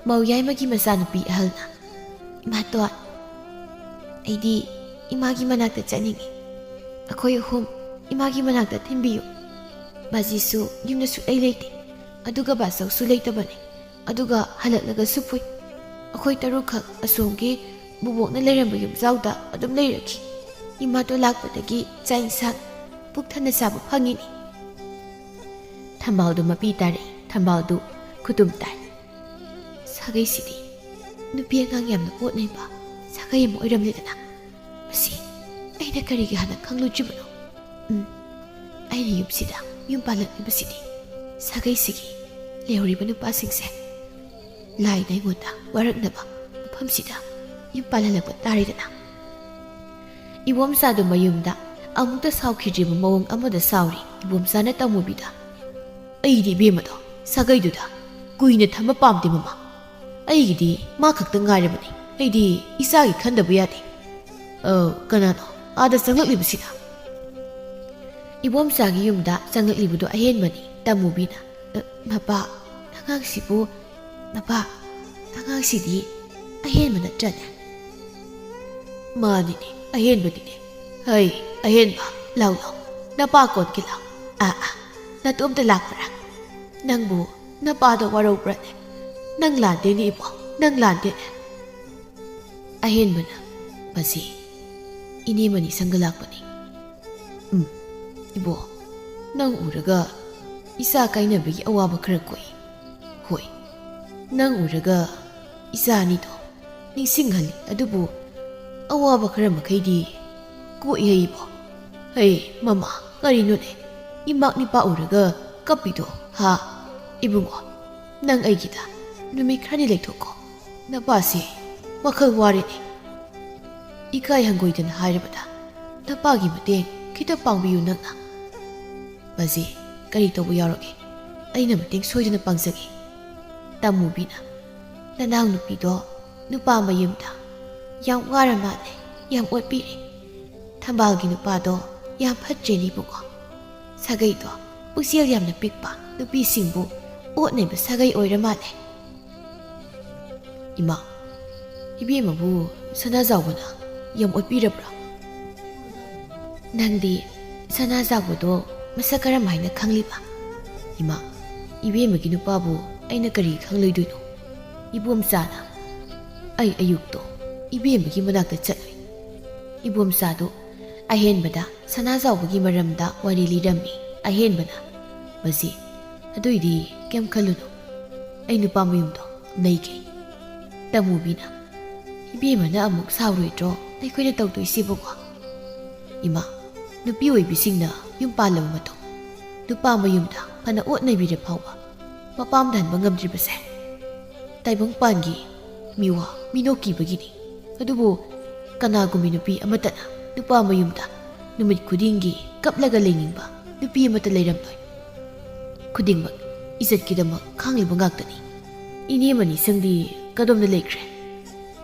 ꯃꯧ ꯌꯥꯏꯃꯒꯤ ꯃꯆꯥꯅꯨꯄꯤ ꯑꯍꯜꯅ, "ꯏꯃꯥꯇꯣꯟ, ꯑꯩꯗꯤ ꯏꯃꯥꯒꯤ ꯃꯅꯥꯛꯇ ꯆꯠꯅꯤꯡꯉꯤ꯫ ꯑꯩꯈꯣꯏ ꯑꯍꯨꯝ ꯏꯃꯥꯒꯤ ꯃꯅꯥꯛꯇ ꯊꯤꯟꯕꯤꯌꯨ꯫ ꯕꯥꯖꯤꯁꯨ ꯌꯨꯝꯗ ꯁꯨꯛꯂꯩ ꯂꯩꯇꯦ, ꯑꯗꯨꯒ ꯕꯥꯆꯧꯁꯨ ꯂꯩꯇꯕꯅꯤ꯫ ꯑꯗꯨꯒ ꯍꯜꯂꯛꯂꯒꯁꯨ ꯐꯨꯏ꯫ ꯑꯩꯈꯣꯏ ꯇꯔꯨꯛꯈꯛ ꯑꯁꯣꯝꯒꯤ ꯕꯨꯕꯣꯛꯅ ꯂꯩꯔꯝꯕ ꯌꯨꯝꯖꯥꯎꯗ ꯑꯗꯨꯝ ꯂꯩꯔꯛꯈꯤ꯫ ꯏꯃꯥꯇꯣꯟ ꯂꯥꯛꯄꯗꯒꯤ ꯆꯥꯛ ꯏꯟꯁꯥꯡ ꯄꯨꯛ ꯊꯟꯅ ꯆꯥꯕ ꯐꯪꯉꯤꯅꯤ꯫" ꯊꯝꯕꯥꯜꯗꯨ ꯃꯄꯤ ꯇꯥꯔꯛꯏ꯫ ꯊꯝꯕꯥꯜꯗꯨ ꯈꯨꯇꯨꯝ ꯇꯥꯏ꯫ ꯁꯥꯒꯩꯁꯤꯗꯤ ꯅꯨꯄꯤ ꯑꯉꯥꯡ ꯌꯥꯝꯅ ꯑꯣꯠꯅꯩꯕ ꯁꯥꯒꯩ ꯑꯃ ꯑꯣꯏꯔꯝꯂꯦꯗꯅ꯫ ꯑꯩꯅ ꯀꯔꯤꯒꯤ ꯍꯥꯟꯅ ꯈꯪꯂꯨꯗ꯭ꯔꯤꯕꯅꯣ? ꯎꯝ, ꯑꯩꯅ ꯌꯨꯝꯁꯤꯗ ꯌꯨꯝ ꯄꯥꯜꯂꯛꯂꯤꯕꯁꯤꯗꯤ ꯁꯥꯒꯩꯁꯤꯒꯤ ꯂꯩꯍꯧꯔꯤꯕ ꯅꯨꯄꯥꯁꯤꯡꯁꯦ ꯂꯥꯏꯅ ꯑꯩꯉꯣꯟꯗ ꯋꯥꯔꯛꯅꯕ ꯃꯐꯝꯁꯤꯗ ꯌꯨꯝ ꯄꯥꯜꯍꯜꯂꯛꯄ ꯇꯥꯔꯦꯗꯅ꯫ ꯏꯕꯣꯝꯆꯥꯗꯨ ꯃꯌꯨꯝꯗ ꯑꯃꯨꯛꯇ ꯁꯥꯎꯈꯤꯗ꯭ꯔꯤꯕ ꯃꯑꯣꯡ ꯑꯃꯗ ꯁꯥꯎꯔꯤ꯫ ꯏꯕꯣꯝꯆꯥꯅ ꯇꯃꯨꯕꯤꯗ, "ꯑꯩꯗꯤ ꯏꯕꯦꯝꯃꯗꯣ ꯁꯥꯒꯩꯗꯨꯗ ꯀꯨꯏꯅ ꯊꯝꯕ ꯄꯥꯝꯗꯦ ꯃꯃꯥ꯫ ꯑꯩꯒꯤꯗꯤ ꯃꯥ ꯈꯛꯇ ꯉꯥꯏꯔꯕꯅꯤ꯫ ꯑꯩꯗꯤ ꯏꯆꯥꯒꯤ ꯈꯟꯗꯕ ꯌꯥꯗꯦ꯫" "ꯑ, ꯀꯅꯥꯅꯣ ꯑꯥꯗ ꯆꯪꯂꯛꯂꯤꯕꯁꯤꯅ?" ꯏꯕꯣꯝꯆꯥꯒꯤ ꯌꯨꯝꯗ ꯆꯪꯂꯛꯂꯤꯕꯗꯨ ꯑꯍꯦꯟꯕꯅꯤ꯫ ꯇꯃꯨꯕꯤꯅ, "ꯑ, ꯃꯄꯥ, ꯑꯉꯥꯡꯁꯤꯕꯨ, ꯃꯄꯥ, ꯑꯉꯥꯡꯁꯤꯗꯤ ꯑꯍꯦꯟꯕ ꯅꯠꯇ꯭ꯔꯅꯦ?" "ꯃꯥꯅꯤꯅꯦ, ꯑꯍꯦꯟꯕꯅꯤꯅꯦ꯫ ꯍꯩ, ꯑꯍꯦꯟꯕ, ꯂꯥꯎ ꯂꯥꯎ, ꯅꯄꯥ ꯀꯣꯟꯒꯦ ꯂꯥꯎ꯫ ꯑꯥ, ꯑꯥ, ꯅꯇꯣꯝꯇ ꯂꯥꯛꯄ꯭ꯔꯥ? ꯅꯪꯕꯨ ꯅꯄꯥꯗꯣ ꯋꯥꯔꯧꯕ꯭ꯔꯅꯦ? ꯅꯪ ꯂꯥꯟꯗꯦꯅꯦ ꯏꯕꯣ, ꯅꯪ ꯂꯥꯟꯗꯦꯅꯦ꯫" ꯑꯍꯦꯟꯕꯅ, "ꯃꯁꯤ ꯏꯅꯦ ꯃꯅꯤꯁꯪꯒ ꯂꯥꯛꯄꯅꯤ꯫" "ꯎꯝ, ꯏꯕꯣ, ꯅꯪ ꯎꯔꯒ ꯏꯆꯥ ꯀꯥꯏꯅꯕꯒꯤ ꯑꯋꯥꯕ ꯈꯔ ꯀꯣꯛꯏ꯫ ꯍꯣꯏ, ꯅꯪ ꯎꯔꯒ ꯏꯆꯥ ꯑꯅꯤꯗꯣ ꯅꯤꯡꯁꯤꯡꯍꯜꯂꯤ, ꯑꯗꯨꯕꯨ ꯑꯋꯥꯕ ꯈꯔ ꯃꯈꯩꯗꯤ ꯀꯣꯛꯏ ꯍꯩ ꯏꯕꯣ꯫" "ꯍꯩ, ꯃꯃꯥ, ꯀꯔꯤꯅꯣꯅꯦ? ꯏꯃꯥꯛ ꯅꯤꯄꯥ ꯎꯔꯒ ꯀꯞꯄꯤꯗꯣ, ꯍꯥ? ꯏꯕꯨꯡꯉꯣ, ꯅꯪ ꯑꯩꯒꯤꯗ ꯅꯨꯃꯤꯠ ꯈꯔꯅꯤ ꯂꯩꯊꯣꯛꯀꯣ꯫ ꯅꯄꯥꯁꯦ ꯋꯥꯈꯜ ꯋꯥꯔꯦꯅꯦ꯫ ꯏꯀꯥꯏ ꯍꯪꯒꯣꯏꯗꯅ ꯍꯥꯏꯔꯕꯗ ꯅꯄꯥꯒꯤ ꯃꯇꯦꯡ ꯈꯤꯇ ꯄꯥꯡꯕꯤꯌꯨ ꯅꯪꯅ꯫" "ꯕꯖꯤ, ꯀꯔꯤ ꯇꯧꯕ ꯌꯥꯎꯔꯒꯦ? ꯑꯩꯅ ꯃꯇꯦꯡ ꯁꯣꯏꯗꯅ ꯄꯥꯡꯖꯒꯦ꯫" ꯇꯃꯨꯕꯤꯅ, "ꯅꯅꯥꯎ ꯅꯨꯄꯤꯗꯣ ꯅꯨꯄꯥ ꯃꯌꯨꯝꯗ ꯌꯥꯝ ꯋꯥꯔ ꯃꯥꯜꯂꯦ, ꯌꯥꯝ ꯑꯣꯠꯄꯤꯔꯦ꯫ ꯊꯝꯕꯥꯜꯒꯤ ꯅꯨꯄꯥꯗꯣ ꯌꯥꯝ ꯐꯠꯇ꯭ꯔꯦꯅꯦ ꯏꯕꯨꯡꯉꯣ꯫ ꯁꯥꯒꯩꯗꯣ ꯄꯨꯛꯆꯦꯜ ꯌꯥꯝꯅ ꯄꯤꯛꯄ, ꯅꯨꯄꯤꯁꯤꯡꯕꯨ ꯑꯣꯠꯅꯕ ꯁꯥꯒꯩ ꯑꯣꯏꯔ ꯃꯥꯜꯂꯦ꯫" "ꯏꯃꯥ, ꯏꯕꯦꯝꯃꯕꯨ ꯁꯅꯥꯖꯥꯎꯕꯅ ꯌꯥꯝ ꯑꯣꯠꯄꯤꯔꯕ꯭ꯔꯥ?" "ꯅꯪꯗꯤ ꯁꯅꯥꯖꯥꯎꯕꯗꯣ ꯃꯁꯛ ꯀꯔꯝ ꯍꯥꯏꯅ ꯈꯪꯂꯤꯕ?" "ꯏꯃꯥ, ꯏꯕꯦꯝꯃꯒꯤ ꯅꯨꯄꯥꯕꯨ ꯑꯩꯅ ꯀꯔꯤ ꯈꯪꯂꯣꯏꯗꯣꯏꯅꯣ? ꯏꯕꯣꯝꯆꯥꯅ, ꯑꯩ ꯑꯌꯨꯛꯇꯣ ꯏꯕꯦꯝꯃꯒꯤ ꯃꯅꯥꯛꯇ ꯆꯠꯂꯨꯏ꯫" ꯏꯕꯣꯝꯆꯥꯗꯨ ꯑꯍꯦꯟꯕꯗ ꯁꯅꯥꯖꯥꯎꯕꯒꯤ ꯃꯔꯝꯗ ꯋꯥꯔꯤ ꯂꯤꯔꯝꯃꯤ꯫ ꯑꯍꯦꯟꯕꯅ, "ꯕꯖꯤ, ꯑꯗꯨꯏꯗꯤ ꯀꯩꯝ ꯈꯜꯂꯨꯅꯨ, ꯑꯩ ꯅꯨꯄꯥ ꯃꯌꯨꯝꯗꯣ ꯂꯩꯒꯦ꯫" ꯇꯃꯨꯕꯤꯅ, "ꯏꯕꯦꯝꯃꯅ ꯑꯃꯨꯛ ꯁꯥꯎꯔꯣꯏꯗ꯭ꯔꯣ ꯑꯩꯈꯣꯏꯅ ꯇꯧꯗꯣꯏꯁꯤꯕꯨꯀꯣ?" ꯏꯃꯥ, ꯅꯨꯄꯤ ꯑꯣꯏꯕꯤꯁꯤꯡꯅ ꯌꯨꯝ ꯄꯥꯜꯂꯕ ꯃꯇꯨꯡ ꯅꯨꯄꯥ ꯃꯌꯨꯝꯗ ꯐꯅ ꯑꯣꯠꯅꯕꯤꯔ ꯐꯥꯎꯕ ꯃꯄꯥꯝꯗ ꯍꯟꯕ ꯉꯝꯗ꯭ꯔꯤꯕꯁꯦ ꯇꯥꯏꯕꯪꯄꯥꯟꯒꯤ ꯃꯤꯋꯥ ꯃꯤꯅꯣꯛꯀꯤꯕꯒꯤꯅꯤ꯫ ꯑꯗꯨꯕꯨ ꯀꯅꯥꯒꯨꯝꯕꯤ ꯅꯨꯄꯤ ꯑꯃꯠꯇꯅ ꯅꯨꯄꯥ ꯃꯌꯨꯝꯗ ꯅꯨꯃꯤꯠ ꯈꯨꯗꯤꯡꯒꯤ ꯀꯞꯂꯒ ꯂꯩꯅꯤꯡꯕ ꯅꯨꯄꯤ ꯑꯃꯠꯇ ꯂꯩꯔꯝꯂꯣꯏ꯫ ꯈꯨꯗꯤꯡꯃꯛ ꯏꯖꯠꯀꯤꯗꯃꯛ ꯈꯥꯡꯂꯤꯕ ꯉꯥꯛꯇꯅꯤ꯫ ꯏꯅꯦ ꯃꯅꯤꯁꯪꯗꯤ ꯀꯗꯣꯝꯗ ꯂꯩꯈ꯭ꯔꯦ?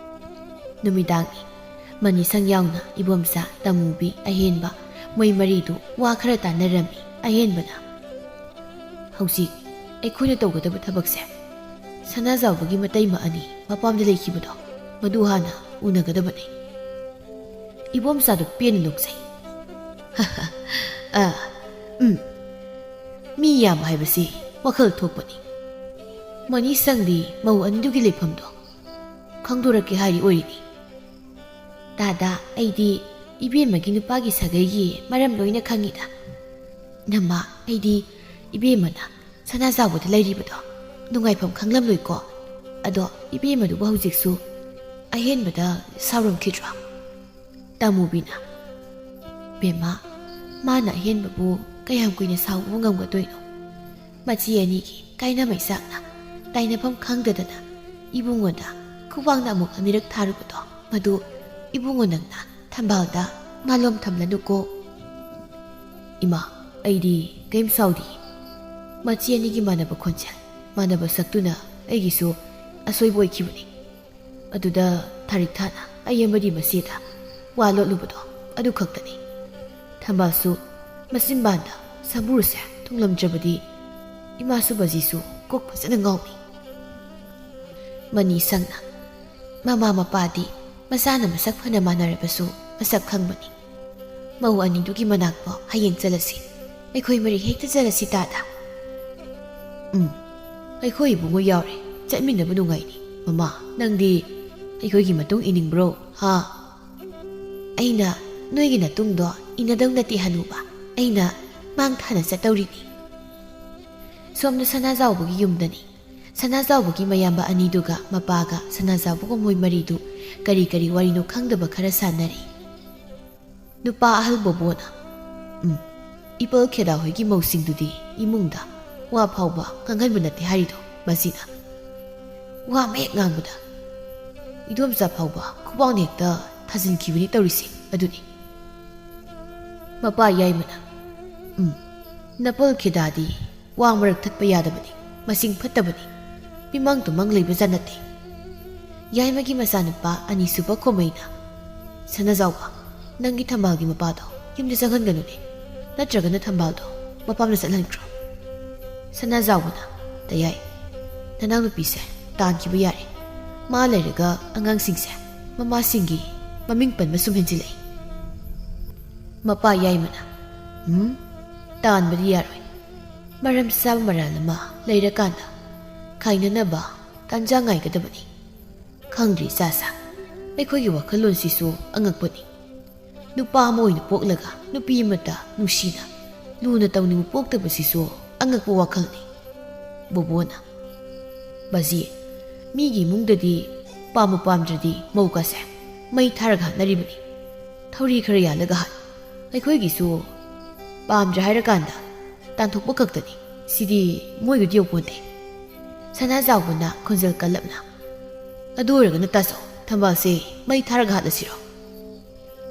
ꯅꯨꯃꯤꯗꯥꯡꯅꯤ꯫ ꯃꯅꯤꯁꯪ ꯌꯥꯎꯅ ꯏꯕꯣꯝꯆꯥ, ꯇꯃꯨꯕꯤ, ꯑꯍꯦꯟꯕ, ꯃꯣꯏ ꯃꯔꯤꯗꯨ ꯋꯥ ꯈꯔ ꯇꯥꯟꯅꯔꯝꯃꯤ꯫ ꯑꯍꯦꯟꯕꯅ, "ꯍꯧꯖꯤꯛ ꯑꯩꯈꯣꯏꯅ ꯇꯧꯒꯗꯕ ꯊꯕꯛꯁꯦ, ꯁꯅꯥꯖꯥꯎꯕꯒꯤ ꯃꯇꯩꯃ ꯑꯅꯤ ꯃꯄꯥꯝꯗ ꯂꯩꯈꯤꯕꯗꯣ, ꯃꯗꯨ ꯍꯥꯟꯅ ꯎꯅꯒꯗꯕꯅꯤ꯫" ꯏꯕꯣꯝꯆꯥꯗꯨ ꯄꯦꯟꯅ ꯅꯣꯛꯆꯩ꯫ "ꯑ, ꯎꯝ, ꯃꯤ ꯌꯥꯝ ꯍꯥꯏꯕꯁꯤ ꯋꯥꯈꯜ ꯊꯣꯛꯄꯅꯤ꯫ ꯃꯅꯤꯁꯪꯗꯤ ꯃꯧ ꯑꯅꯤꯗꯨꯒꯤ ꯂꯩꯐꯝꯗꯣ ꯈꯪꯗꯣꯔꯛꯀꯦ ꯍꯥꯏꯔꯤ ꯑꯣꯏꯔꯤꯅꯤ꯫" "ꯗꯥꯗꯥ, ꯑꯩꯗꯤ ꯏꯕꯦꯝꯃꯒꯤ ꯅꯨꯄꯥꯒꯤ ꯁꯥꯒꯩꯒꯤ ꯃꯔꯝ ꯂꯣꯏꯅ ꯈꯪꯉꯤꯗ꯫ ꯅꯃꯥ, ꯑꯩꯗꯤ ꯏꯕꯦꯝꯃꯅ ꯁꯅꯥꯖꯥꯎꯕꯗ ꯂꯩꯔꯤꯕꯗꯣ ꯅꯨꯡꯉꯥꯏꯐꯝ ꯈꯪꯂꯝꯂꯣꯏꯀꯣ꯫ ꯑꯗꯣ ꯏꯕꯦꯝꯃꯗꯨꯕꯨ ꯍꯧꯖꯤꯛꯁꯨ ꯑꯍꯦꯟꯕꯗ ꯁꯥꯎꯔꯝꯈꯤꯗ꯭ꯔꯣ?" ꯇꯥꯃꯨꯕꯤꯅ, "ꯕꯦꯝꯃ, ꯃꯥꯅ ꯑꯍꯦꯟꯕꯕꯨ ꯀꯌꯥꯝ ꯀꯨꯏꯅ ꯁꯥꯎꯕ ꯉꯝꯒꯗꯣꯏꯅꯣ? ꯃꯆꯦ ꯑꯅꯤꯒꯤ ꯀꯥꯏꯅ ꯃꯩꯆꯥꯛꯅ ꯇꯥꯏꯅꯐꯝ ꯈꯪꯗꯗꯅ ꯏꯕꯨꯡꯉꯣꯗ ꯈꯨꯕꯥꯛꯅ ꯑꯃꯨꯛ ꯑꯅꯤꯔꯛ ꯊꯥꯔꯨꯕꯗꯣ, ꯃꯗꯨ ꯏꯕꯨꯡꯉꯣ ꯅꯪꯅ ꯊꯝꯕꯥꯜꯗ ꯃꯥꯂꯣꯝ ꯊꯝꯂꯅꯨꯀꯣ꯫" "ꯏꯃꯥ, ꯑꯩꯗꯤ ꯀꯔꯤꯝ ꯁꯥꯎꯗꯦ꯫" ꯃꯆꯦ ꯑꯅꯤꯒꯤ ꯃꯥꯟꯅꯕ ꯈꯣꯟꯖꯦꯜ, ꯃꯥꯟꯅꯕ ꯁꯛꯇꯨꯅ ꯑꯩꯒꯤꯁꯨ ꯑꯁꯣꯏꯕ ꯑꯣꯏꯈꯤꯕꯅꯤ꯫ ꯑꯗꯨꯗ ꯊꯥꯔꯤꯛ ꯊꯥꯅ ꯑꯩ ꯑꯃꯗꯤ ꯃꯆꯦꯗ ꯋꯥ ꯂꯣꯠꯂꯨꯕꯗꯣ ꯑꯗꯨ ꯈꯛꯇꯅꯤ꯫ ꯊꯝꯕꯥꯜꯁꯨ ꯃꯆꯤꯟꯕꯥꯟꯗ ꯁꯥꯃꯨꯔꯁꯦ ꯊꯨꯡꯂꯝꯗ꯭ꯔꯕꯗꯤ ꯏꯃꯥꯁꯨ ꯕꯖꯤꯁꯨ ꯀꯣꯛ ꯐꯖꯅ ꯉꯥꯎꯏ꯫ ꯃꯅꯤ ꯁꯪꯅ, "ꯃꯃꯥ ꯃꯄꯥꯗꯤ ꯃꯆꯥꯅ ꯃꯁꯛ ꯐꯅ ꯃꯥꯟꯅꯔꯕꯁꯨ ꯃꯁꯛ ꯈꯪꯕꯅꯤ꯫ ꯃꯧ ꯑꯅꯤꯗꯨꯒꯤ ꯃꯅꯥꯛꯄꯣ ꯍꯌꯦꯡ ꯆꯠꯂꯁꯤ꯫ ꯑꯩꯈꯣꯏ ꯃꯔꯤ ꯍꯦꯛꯇ ꯆꯠꯂꯁꯤ ꯇꯥꯗ꯫" "ꯎꯝ, ꯑꯩꯈꯣꯏ ꯏꯕꯨꯡꯉꯣ ꯌꯥꯎꯔꯦ, ꯆꯠꯃꯤꯟꯅꯕ ꯅꯨꯡꯉꯥꯏꯅꯤ꯫ ꯃꯃꯥ, ꯅꯪꯗꯤ ꯑꯩꯈꯣꯏꯒꯤ ꯃꯇꯨꯡ ꯏꯅꯤꯡꯕ꯭ꯔꯣ, ꯍꯥ?" "ꯑꯩꯅ ꯅꯣꯏꯒꯤ ꯅꯇꯨꯡꯗꯣ ꯏꯟꯅꯗꯧ ꯅꯠꯇꯦ ꯍꯅꯨꯕ, ꯑꯩꯅ ꯃꯥꯡ ꯊꯥꯅ ꯆꯠꯇꯧꯔꯤꯅꯤ꯫" ꯁꯣꯝꯗ ꯁꯅꯥꯖꯥꯎꯕꯒꯤ ꯌꯨꯝꯗꯅꯤ꯫ ꯁꯅꯥꯖꯥꯎꯕꯒꯤ ꯃꯌꯥꯝꯕ ꯑꯅꯤꯗꯨꯒ ꯃꯄꯥꯒ ꯁꯅꯥꯖꯥꯎꯕꯒ ꯃꯣꯏ ꯃꯔꯤꯗꯨ ꯀꯔꯤ ꯀꯔꯤ ꯋꯥꯔꯤꯅꯣ ꯈꯪꯗꯕ ꯈꯔ ꯁꯥꯟꯅꯔꯤ꯫ ꯅꯨꯄꯥ ꯑꯍꯜ ꯕꯣꯕꯣꯅ, "ꯎꯝ, ꯏꯄꯜ ꯈꯦꯗꯥ ꯍꯣꯏꯒꯤ ꯃꯧꯁꯤꯡꯗꯨꯗꯤ ꯏꯃꯨꯡꯗ ꯋꯥ ꯐꯥꯎꯕ ꯉꯥꯡꯍꯟꯕ ꯅꯠꯇꯦ ꯍꯥꯏꯔꯤꯗꯣ ꯃꯁꯤꯅ?" ꯋꯥ ꯃꯌꯦꯛ ꯉꯥꯡꯕꯗ ꯏꯗꯣꯝꯆꯥ ꯐꯥꯎꯕ ꯈꯨꯕꯥꯛꯅ ꯍꯦꯛꯇ ꯊꯥꯖꯤꯟꯈꯤꯕꯅꯤ ꯇꯧꯔꯤꯁꯦ ꯑꯗꯨꯅꯤ꯫ ꯃꯄꯥ ꯌꯥꯏꯃꯅ, "ꯎꯝ, ꯅꯄꯜ ꯈꯦꯗꯥꯗꯤ ꯋꯥ ꯃꯔꯛ ꯊꯠꯄ ꯌꯥꯗꯕꯅꯤ, ꯃꯁꯤꯡ ꯐꯠꯇꯕꯅꯤ, ꯃꯤꯃꯥꯡ ꯇꯨꯃꯥꯡ ꯂꯩꯕ ꯖꯥꯠ ꯅꯠꯇꯦ꯫" ꯌꯥꯏꯃꯒꯤ ꯃꯆꯥꯅꯨꯄꯥ ꯑꯅꯤꯁꯨꯕ ꯈꯣꯃꯩꯅ, "ꯁꯅꯥꯖꯥꯎꯕ, ꯅꯪꯒꯤ ꯊꯝꯕꯥꯜꯒꯤ ꯃꯄꯥꯗꯣ ꯌꯨꯝꯗ ꯆꯪꯍꯟꯒꯅꯨꯅꯦ, ꯅꯠꯇ꯭ꯔꯒꯅ ꯊꯝꯕꯥꯜꯗꯣ ꯃꯄꯥꯝꯗ ꯆꯠꯍꯟꯈ꯭ꯔꯣ꯫" ꯁꯅꯥꯖꯥꯎꯕꯅ, "ꯇꯌꯥꯏ, ꯅꯅꯥꯎꯅꯨꯄꯤꯁꯦ ꯇꯥꯟꯈꯤꯕ ꯌꯥꯔꯦ, ꯃꯥ ꯂꯩꯔꯒ ꯑꯉꯥꯡꯁꯤꯡꯁꯦ ꯃꯃꯥꯁꯤꯡꯒꯤ ꯃꯃꯤꯡ ꯄꯟꯕ ꯁꯨꯝ ꯍꯦꯟꯖꯤꯜꯂꯛꯏ꯫" ꯃꯄꯥ ꯌꯥꯏꯃꯅ, "ꯎꯝ, ꯇꯥꯟꯕꯗꯤ ꯌꯥꯔꯣꯏ, ꯃꯔꯝ ꯆꯥꯕ ꯃꯔꯥꯜ ꯑꯃ ꯂꯩꯔꯀꯥꯟꯗ ꯈꯥꯏꯅꯅꯕ ꯇꯥꯟꯖꯥ ꯉꯥꯏꯒꯗꯕꯅꯤ꯫ ꯈꯪꯗ꯭ꯔꯤ ꯏꯆꯥꯁꯥ, ꯑꯩꯈꯣꯏꯒꯤ ꯋꯥꯈꯜꯂꯣꯟꯁꯤꯁꯨ ꯑꯉꯛꯄꯅꯤ꯫ ꯅꯨꯄꯥ ꯑꯃ ꯑꯣꯏꯅ ꯄꯣꯛꯂꯒ ꯅꯨꯄꯤ ꯑꯃꯇ ꯅꯨꯡꯁꯤꯅ ꯂꯨꯅ ꯇꯧꯅꯤꯡꯕ ꯄꯣꯛꯇꯕꯁꯤꯁꯨ ꯑꯉꯛꯄ ꯋꯥꯈꯜꯅꯤ꯫" ꯕꯣꯕꯣꯅ, "ꯕꯥꯖꯤ, ꯃꯤꯒꯤ ꯏꯃꯨꯡꯗꯗꯤ ꯄꯥꯝꯕꯨ ꯄꯥꯝꯗ꯭ꯔꯗꯤ ꯃꯧꯒꯁꯦ ꯃꯩ ꯊꯥꯔꯒ ꯍꯥꯠꯅꯔꯤꯕꯅꯤ꯫ ꯊꯧꯔꯤ ꯈꯔ ꯌꯥꯜꯂꯒ ꯍꯥꯠ꯫ ꯑꯩꯈꯣꯏꯒꯤꯁꯨ ꯄꯥꯝꯗ꯭ꯔꯦ ꯍꯥꯏꯔꯀꯥꯟꯗ ꯇꯥꯟꯊꯣꯛꯄ ꯈꯛꯇꯅꯤ꯫ ꯁꯤꯗꯤ ꯃꯣꯏꯒꯤꯗꯤ ꯌꯧꯄꯣꯟꯇꯦ꯫" ꯁꯅꯥꯖꯥꯎꯕꯅ ꯈꯣꯟꯖꯦꯜ ꯀꯜꯂꯞꯅ, "ꯑꯗꯨ ꯑꯣꯏꯔꯒꯅ ꯇꯥꯆꯧ, ꯊꯝꯕꯥꯜꯁꯦ ꯃꯩ ꯊꯥꯔꯒ ꯍꯥꯠꯂꯁꯤꯔꯣ?"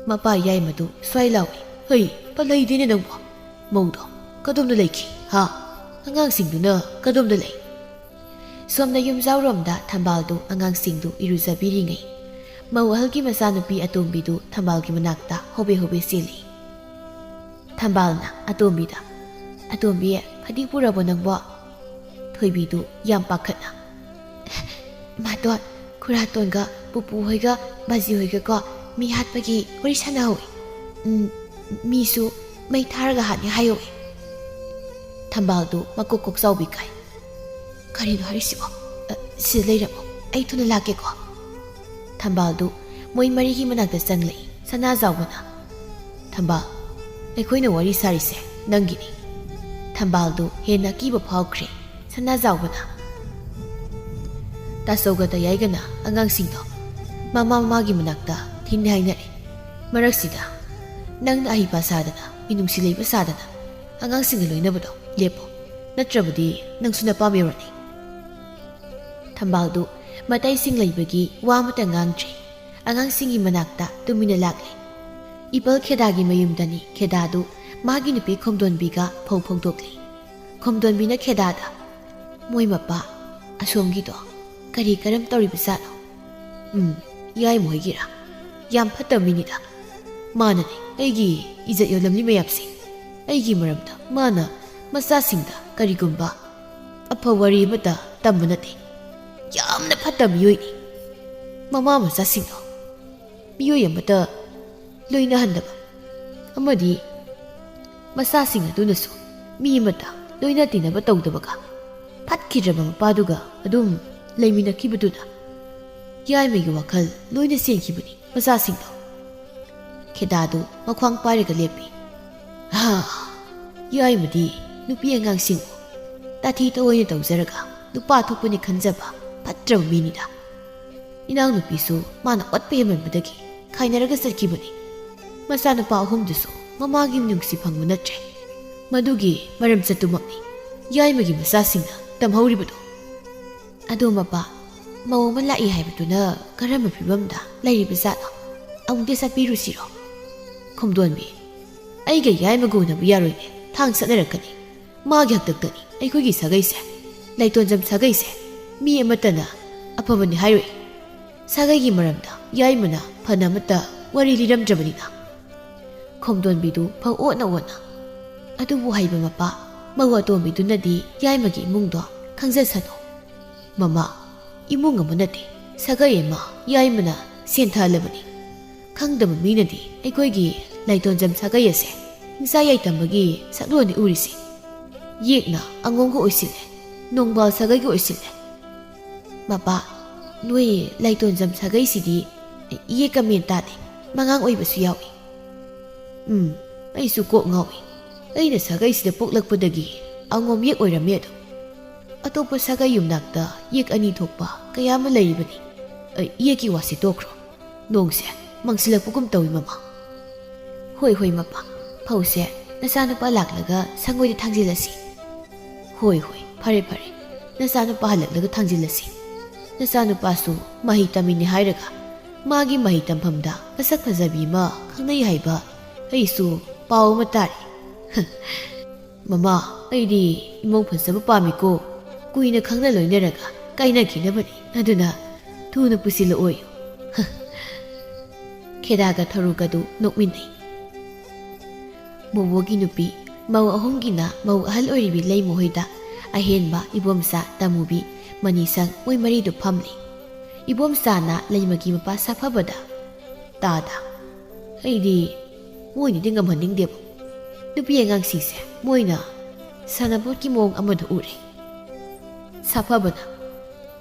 ꯃꯄꯥ ꯌꯥꯏꯃꯗꯨ ꯁ꯭ꯋꯥꯏ ꯂꯥꯎꯏ꯫ "ꯍꯩ, ꯄꯜꯂꯩꯗꯦꯅꯦ ꯅꯪꯕꯣ꯫ ꯃꯧꯗꯣ ꯀꯗꯣꯝꯗ ꯂꯩꯈꯤ? ꯍꯥ? ꯑꯉꯥꯡꯁꯤꯡꯗꯨꯅ ꯀꯗꯣꯝꯗ ꯂꯩ?" ꯁꯣꯝꯗ ꯌꯨꯝꯖꯥꯎꯔꯣꯝꯗ ꯊꯝꯕꯥꯜꯗꯨ ꯑꯉꯥꯡꯁꯤꯡꯗꯨ ꯏꯔꯨꯖꯕꯤꯔꯤꯉꯩ, ꯃꯧ ꯑꯍꯜꯒꯤ ꯃꯆꯥꯅꯨꯄꯤ ꯑꯇꯣꯝꯕꯤꯗꯨ ꯊꯝꯕꯥꯜꯒꯤ ꯃꯅꯥꯛꯇ ꯍꯣꯕꯦ ꯍꯣꯕꯦ ꯆꯦꯜꯂꯤ꯫ ꯊꯝꯕꯥꯜꯅ ꯑꯇꯣꯝꯕꯤꯗ, "ꯑꯇꯣꯝꯕꯤ, ꯐꯗꯤ ꯄꯨꯔꯕꯣ ꯅꯪꯕꯣ?" ꯊꯣꯏꯕꯤꯗꯨ ꯌꯥꯝ ꯄꯥꯈꯠꯅ, "ꯏꯃꯥꯇꯣꯟ, ꯈꯨꯔꯥꯇꯣꯟꯒ ꯄꯨꯄꯨ ꯍꯣꯏꯒ ꯕꯥꯖꯤ ꯍꯣꯏꯒꯀꯣ ꯃꯤ ꯍꯥꯠꯄꯒꯤ ꯋꯥꯔꯤ ꯁꯥꯟꯅꯍꯧꯏ꯫ ꯎꯝ, ꯃꯤꯁꯨ ꯃꯩ ꯊꯥꯔꯒ ꯍꯥꯠꯅꯤ ꯍꯥꯏꯍꯧꯏ꯫" ꯊꯝꯕꯥꯜꯗꯨ ꯃꯀꯣꯛ ꯀꯣꯛꯆꯥꯎꯕꯤ ꯀꯥꯏ꯫ "ꯀꯔꯤꯅꯣ ꯍꯥꯏꯔꯤꯁꯤꯕꯣ? ꯑ, ꯁꯤꯗ ꯂꯩꯔꯝꯃꯣ, ꯑꯩ ꯊꯨꯅ ꯂꯥꯛꯀꯦꯀꯣ꯫" ꯊꯝꯕꯥꯜꯗꯨ ꯃꯣꯏ ꯃꯔꯤꯒꯤ ꯃꯅꯥꯛꯇ ꯆꯪꯂꯛꯏ꯫ ꯁꯅꯥꯖꯥꯎꯕꯅ, "ꯊꯝꯕꯥꯜ, ꯑꯩꯈꯣꯏꯅ ꯋꯥꯔꯤ ꯁꯥꯔꯤꯁꯦ ꯅꯪꯒꯤꯅꯤ꯫" ꯊꯝꯕꯥꯜꯗꯨ ꯍꯦꯟꯅ ꯑꯀꯤꯕ ꯐꯥꯎꯈ꯭ꯔꯦ꯫ ꯁꯅꯥꯖꯥꯎꯕꯅ, ꯇꯥꯆꯧꯒ ꯇꯌꯥꯏꯒꯅ ꯑꯉꯥꯡꯁꯤꯡꯗꯣ ꯃꯃꯥ ꯃꯃꯥꯒꯤ ꯃꯅꯥꯛꯇ ꯊꯤꯟꯅꯤ ꯍꯥꯏꯅꯔꯦ꯫ ꯃꯔꯛꯁꯤꯗ ꯅꯪꯅ ꯑꯍꯩꯄꯥ ꯁꯥꯗꯅ, ꯃꯤꯅꯨꯡꯁꯤ ꯂꯩꯕ ꯁꯥꯗꯅ ꯑꯉꯥꯡꯁꯤꯡꯒ ꯂꯣꯏꯅꯕꯗꯣ ꯂꯦꯞꯄꯣ, ꯅꯠꯇ꯭ꯔꯕꯗꯤ ꯅꯪꯁꯨ ꯅꯄꯥꯝ ꯌꯧꯔꯅꯤ꯫ ꯊꯝꯕꯥꯜꯗꯨ ꯃꯇꯩꯁꯤꯡ ꯂꯩꯕꯒꯤ ꯋꯥ ꯑꯃꯇ ꯉꯥꯡꯗ꯭ꯔꯦ꯫ ꯑꯉꯥꯡꯁꯤꯡꯒꯤ ꯃꯅꯥꯛꯇ ꯇꯨꯃꯤꯟꯅ ꯂꯥꯛꯂꯦ꯫ ꯏꯄꯜ ꯈꯦꯗꯥꯒꯤ ꯃꯌꯨꯝꯗꯅꯤ ꯈꯦꯗꯥꯗꯨ ꯃꯥꯒꯤ ꯅꯨꯄꯤ ꯈꯣꯝꯗꯣꯟꯕꯤꯒ ꯐꯧ ꯐꯧꯗꯣꯛꯂꯤ꯫ ꯈꯣꯝꯗꯣꯟꯕꯤꯅ ꯈꯦꯗꯥꯗ, "ꯃꯣꯏ ꯃꯄꯥ ꯑꯁꯣꯝꯒꯤꯗꯣ ꯀꯔꯤ ꯀꯔꯝ ꯇꯧꯔꯤꯕꯖꯥꯠꯅꯣ?" "ꯎꯝ, ꯌꯥꯏꯃ ꯍꯣꯏꯒꯤꯔꯥ? ꯌꯥꯝ ꯐꯠꯇꯕ ꯃꯤꯅꯤꯗ꯫ ꯃꯥꯅꯅꯦ ꯑꯩꯒꯤ ꯏꯖꯠ ꯌꯣꯜꯂꯝꯂꯤ ꯃꯌꯥꯝꯁꯦ꯫ ꯑꯩꯒꯤ ꯃꯔꯝꯗ ꯃꯥꯅ ꯃꯆꯥꯁꯤꯡꯗ ꯀꯔꯤꯒꯨꯝꯕ ꯑꯐꯕ ꯋꯥꯔꯤ ꯑꯃꯠꯇ ꯇꯝꯕ ꯅꯠꯇꯦ꯫ ꯌꯥꯝꯅ ꯐꯠꯇꯕ ꯃꯤꯑꯣꯏꯅꯤ꯫ ꯃꯃꯥ ꯃꯆꯥꯁꯤꯡꯗꯣ ꯃꯤꯑꯣꯏ ꯑꯃꯠꯇ ꯂꯣꯏꯅꯍꯟꯗꯕ ꯑꯃꯗꯤ ꯃꯆꯥꯁꯤꯡ ꯑꯗꯨꯅꯁꯨ ꯃꯤ ꯑꯃꯠꯇ ꯂꯣꯏꯅ ꯇꯤꯟꯅꯕ ꯇꯧꯗꯕꯒ ꯐꯠꯈꯤꯗ꯭ꯔꯕ ꯃꯄꯥꯗꯨꯒ ꯑꯗꯨꯝ ꯂꯩꯃꯤꯟꯅꯈꯤꯕꯗꯨꯅ ꯌꯥꯏꯃꯒꯤ ꯋꯥꯈꯜ ꯂꯣꯏꯅ ꯆꯦꯟꯈꯤꯕꯅꯤ ꯃꯆꯥꯁꯤꯡꯗꯣ꯫" ꯈꯦꯗꯥꯗꯨ ꯃꯈ꯭ꯋꯥꯡ ꯄꯥꯏꯔꯒ ꯂꯦꯞꯄꯤ꯫ "ꯍꯥ, ꯌꯥꯏꯃꯗꯤ ꯅꯨꯄꯤ ꯑꯉꯥꯡꯁꯤꯡꯕꯨ ꯇꯥꯊꯤ ꯇꯧꯑꯣꯏꯅ ꯇꯧꯖꯔꯒ ꯅꯨꯄꯥ ꯊꯣꯛꯄꯅꯤ ꯈꯟꯖꯕ ꯐꯠꯇ꯭ꯔꯕ ꯃꯤꯅꯤꯗ꯫ ꯏꯅꯥꯎꯅꯨꯄꯤꯁꯨ ꯃꯥꯅ ꯑꯣꯠꯄ ꯍꯦꯟꯃꯟꯕꯗꯒꯤ ꯈꯥꯏꯅꯔꯒ ꯆꯠꯈꯤꯕꯅꯤ꯫ ꯃꯆꯥꯅꯨꯄꯥ ꯑꯍꯨꯝꯗꯨꯁꯨ ꯃꯃꯥꯒꯤ ꯃꯤꯅꯨꯡꯁꯤ ꯐꯪꯕ ꯅꯠꯇ꯭ꯔꯦ꯫ ꯃꯗꯨꯒꯤ ꯃꯔꯝ ꯆꯠꯇꯨꯃꯛꯅꯤ ꯌꯥꯏꯃꯒꯤ ꯃꯆꯥꯁꯤꯡꯅ ꯇꯝꯍꯧꯔꯤꯕꯗꯨ꯫" "ꯑꯗꯣ ꯃꯄꯥ, ꯃꯧ ꯑꯃ ꯂꯥꯛꯏ ꯍꯥꯏꯕꯗꯨꯅ ꯀꯔꯝꯕ ꯐꯤꯕꯝꯗ ꯂꯩꯔꯤꯕꯖꯥꯠꯅꯣ? ꯑꯃꯨꯛꯇ ꯆꯠꯄꯤꯔꯨꯁꯤꯔꯣ?" "ꯈꯣꯝꯗꯣꯟꯕꯤ, ꯑꯩꯒ ꯌꯥꯏꯃꯒ ꯎꯅꯕ ꯌꯥꯔꯣꯏꯅꯦ, ꯊꯥꯡ ꯆꯠꯅꯔꯛꯀꯅꯤ꯫ ꯃꯥꯒꯤ ꯍꯥꯛꯇꯛꯇꯅꯤ ꯑꯩꯈꯣꯏꯒꯤ ꯁꯥꯒꯩꯁꯦ, ꯂꯥꯏꯇꯣꯟꯖꯝ ꯁꯥꯒꯩꯁꯦ꯫ ꯃꯤ ꯑꯃꯠꯇꯅ ꯑꯐꯕꯅꯤ ꯍꯥꯏꯔꯣꯏ꯫ ꯁꯥꯒꯩꯒꯤ ꯃꯔꯝꯗ ꯌꯥꯏꯃꯅ ꯐꯅ ꯑꯃꯠꯇ ꯋꯥꯔꯤ ꯂꯤꯔꯝꯗ꯭ꯔꯕꯅꯤꯅ꯫" ꯈꯣꯝꯗꯣꯟꯕꯤꯗꯨ ꯐꯧ ꯑꯣꯠꯅ ꯑꯣꯠꯅ, "ꯑꯗꯨꯕꯨ ꯍꯩꯕ ꯃꯄꯥ, ꯃꯧ ꯑꯇꯣꯝꯕꯤꯗꯨꯅꯗꯤ ꯌꯥꯏꯃꯒꯤ ꯏꯃꯨꯡꯗꯣ ꯈꯪꯖꯁꯅꯨ꯫" "ꯃꯃꯥ, ꯏꯃꯨꯡ ꯑꯃ ꯅꯠꯇꯦ, ꯁꯥꯒꯩ ꯑꯃ ꯌꯥꯏꯃꯅ ꯁꯦꯟꯊꯍꯜꯂꯕꯅꯤ꯫ ꯈꯪꯗꯕ ꯃꯤꯅꯗꯤ ꯑꯩꯈꯣꯏꯒꯤ ꯂꯥꯏꯇꯣꯟꯖꯝ ꯁꯥꯒꯩ ꯑꯁꯦ ꯍꯤꯡꯁꯥ ꯌꯥꯏꯇꯝꯕꯒꯤ ꯁꯛꯂꯣꯟꯅꯤ ꯎꯔꯤꯁꯦ꯫ ꯌꯦꯛꯅ ꯑꯉꯣꯝꯒ ꯑꯣꯏꯁꯤꯜꯂꯦ, ꯅꯣꯡꯕꯥꯜ ꯁꯥꯒꯩꯒ ꯑꯣꯏꯁꯤꯜꯂꯦ꯫" "ꯃꯄꯥ, ꯅꯣꯏ ꯂꯥꯏꯇꯣꯟꯖꯝ ꯁꯥꯒꯩꯁꯤꯗꯤ ꯌꯦꯛꯀ ꯃꯦꯟ ꯇꯥꯗꯦ, ꯃꯉꯥꯡ ꯑꯣꯏꯕꯁꯨ ꯌꯥꯎꯏ꯫" "ꯎꯝ, ꯑꯩꯁꯨ ꯀꯣꯛ ꯉꯥꯎꯏ꯫ ꯑꯩꯅ ꯁꯥꯒꯩꯁꯤꯗ ꯄꯣꯛꯂꯛꯄꯗꯒꯤ ꯑꯉꯣꯝ ꯌꯦꯛ ꯑꯣꯏꯔꯝꯃꯦ ꯑꯗꯨꯝ꯫ ꯑꯇꯣꯞꯄ ꯁꯥꯒꯩ ꯌꯨꯝꯅꯥꯛꯇ ꯌꯦꯛ ꯑꯅꯤ ꯊꯣꯛꯄ ꯀꯌꯥ ꯑꯃ ꯂꯩꯔꯤꯕꯅꯤ꯫ ꯑ, ꯌꯦꯛꯀꯤ ꯋꯥꯁꯤ ꯇꯣꯛꯈ꯭ꯔꯣ꯫ ꯅꯣꯡꯁꯦ ꯃꯪꯁꯤꯜꯂꯛꯄꯒꯨꯝ ꯇꯧꯏ, ꯃꯃꯥ꯫" "ꯍꯣꯏ, ꯍꯣꯏ, ꯃꯄꯥ, ꯐꯧꯁꯦ ꯅꯆꯥꯅꯨꯄꯥ ꯂꯥꯛꯂꯒ ꯁꯪꯒꯣꯏꯗ ꯊꯥꯡꯖꯤꯜꯂꯁꯤ꯫" "ꯍꯣꯏ, ꯍꯣꯏ, ꯐꯔꯦ, ꯐꯔꯦ, ꯅꯆꯥꯅꯨꯄꯥ ꯍꯜꯂꯛꯂꯒ ꯊꯥꯡꯖꯤꯜꯂꯁꯤ꯫ ꯅꯆꯥꯅꯨꯄꯥꯁꯨ ꯃꯍꯩ ꯇꯝꯃꯤꯅꯦ ꯍꯥꯏꯔꯒ ꯃꯥꯒꯤ ꯃꯍꯩ ꯇꯝꯐꯝꯗ ꯃꯁꯛ ꯐꯖꯕꯤ ꯑꯃ ꯈꯪꯅꯩ ꯍꯥꯏꯕ ꯑꯩꯁꯨ ꯄꯥꯎ ꯑꯃ ꯇꯥꯔꯦ꯫" "ꯃꯃꯥ, ꯑꯩꯗꯤ ꯏꯃꯧ ꯐꯖꯕ ꯄꯥꯝꯃꯤꯀꯣ꯫ ꯀꯨꯏꯅ ꯈꯪꯅ ꯂꯣꯏꯅꯔꯒ ꯀꯥꯏꯅꯈꯤꯅꯕꯅꯤ, ꯑꯗꯨꯅ ꯊꯨꯅ ꯄꯨꯁꯤꯜꯂꯛꯑꯣꯌꯨ꯫" ꯈꯦꯗꯥꯒ ꯊꯧꯔꯨꯒꯗꯨ ꯅꯣꯛꯃꯤꯟꯅꯩ꯫ ꯕꯣꯕꯣꯒꯤ ꯅꯨꯄꯤ, ꯃꯧ ꯑꯍꯨꯝꯒꯤꯅ ꯃꯧ ꯑꯍꯜ ꯑꯣꯏꯔꯤꯕꯤ ꯂꯩꯃ ꯍꯣꯏꯗ, ꯑꯍꯦꯟꯕ, ꯏꯕꯣꯝꯆꯥ, ꯇꯃꯨꯕꯤ, ꯃꯅꯤꯁꯪ, ꯃꯣꯏ ꯃꯔꯤꯗꯨ ꯐꯝꯂꯤ꯫ ꯏꯕꯣꯝꯆꯥꯅ ꯂꯩꯃꯒꯤ ꯃꯄꯥ ꯁꯥꯐꯕꯗ, "ꯇꯥꯗ, ꯑꯩꯗꯤ ꯃꯣꯏꯅꯗꯤ ꯉꯝꯍꯟꯅꯤꯡꯗꯦꯕ꯫ ꯅꯨꯄꯤ ꯑꯉꯥꯡꯁꯤꯡꯁꯦ ꯃꯣꯏꯅ ꯁꯥꯟꯅꯄꯣꯠꯀꯤ ꯃꯑꯣꯡ ꯑꯃꯗ ꯎꯔꯦ꯫" ꯁꯥꯐꯕꯅ,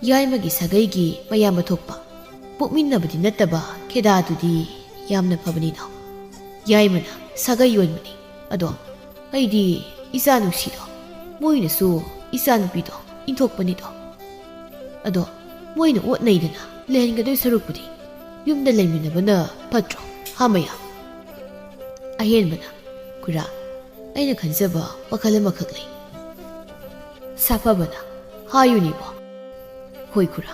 "ꯌꯥꯏꯃꯒꯤ ꯁꯥꯒꯩꯒꯤ ꯃꯌꯥꯝꯕ ꯊꯣꯛꯄ, ꯄꯣꯛꯃꯤꯟꯅꯕꯗꯤ ꯅꯠꯇꯕ ꯈꯦꯗꯥꯗꯨꯗꯤ ꯌꯥꯝꯅ ꯐꯕꯅꯤꯗꯣ꯫ ꯌꯥꯏꯃꯅ ꯁꯥꯒꯩ ꯌꯣꯟꯕꯅꯤ꯫ ꯑꯗꯣ ꯑꯩꯗꯤ ꯏꯆꯥ ꯅꯨꯡꯁꯤꯗꯣ, ꯃꯣꯏꯅꯁꯨ ꯏꯆꯥ ꯅꯨꯄꯤꯗꯣ ꯏꯟꯊꯣꯛꯄꯅꯤꯗꯣ꯫ ꯑꯗꯣ ꯃꯣꯏꯅ ꯑꯣꯠ ꯅꯩꯗꯅ ꯂꯩꯍꯟꯒꯗꯣꯏ ꯁꯔꯨꯛꯄꯨꯗꯤ ꯌꯨꯝꯗ ꯂꯩꯃꯤꯟꯅꯕꯅ ꯐꯠꯇ꯭ꯔꯣ, ꯍꯥ ꯃꯌꯥꯝ?" ꯑꯍꯦꯟꯕꯅ, "ꯈꯨꯔꯥ, ꯑꯩꯅ ꯈꯟꯖꯕ ꯋꯥꯈꯜ ꯑꯃꯈꯛ ꯂꯩ꯫" ꯁꯥꯐꯕꯅ, "ꯍꯥꯏꯌꯨꯅꯦꯕꯣ꯫" "ꯍꯣꯏ ꯈꯨꯔꯥ,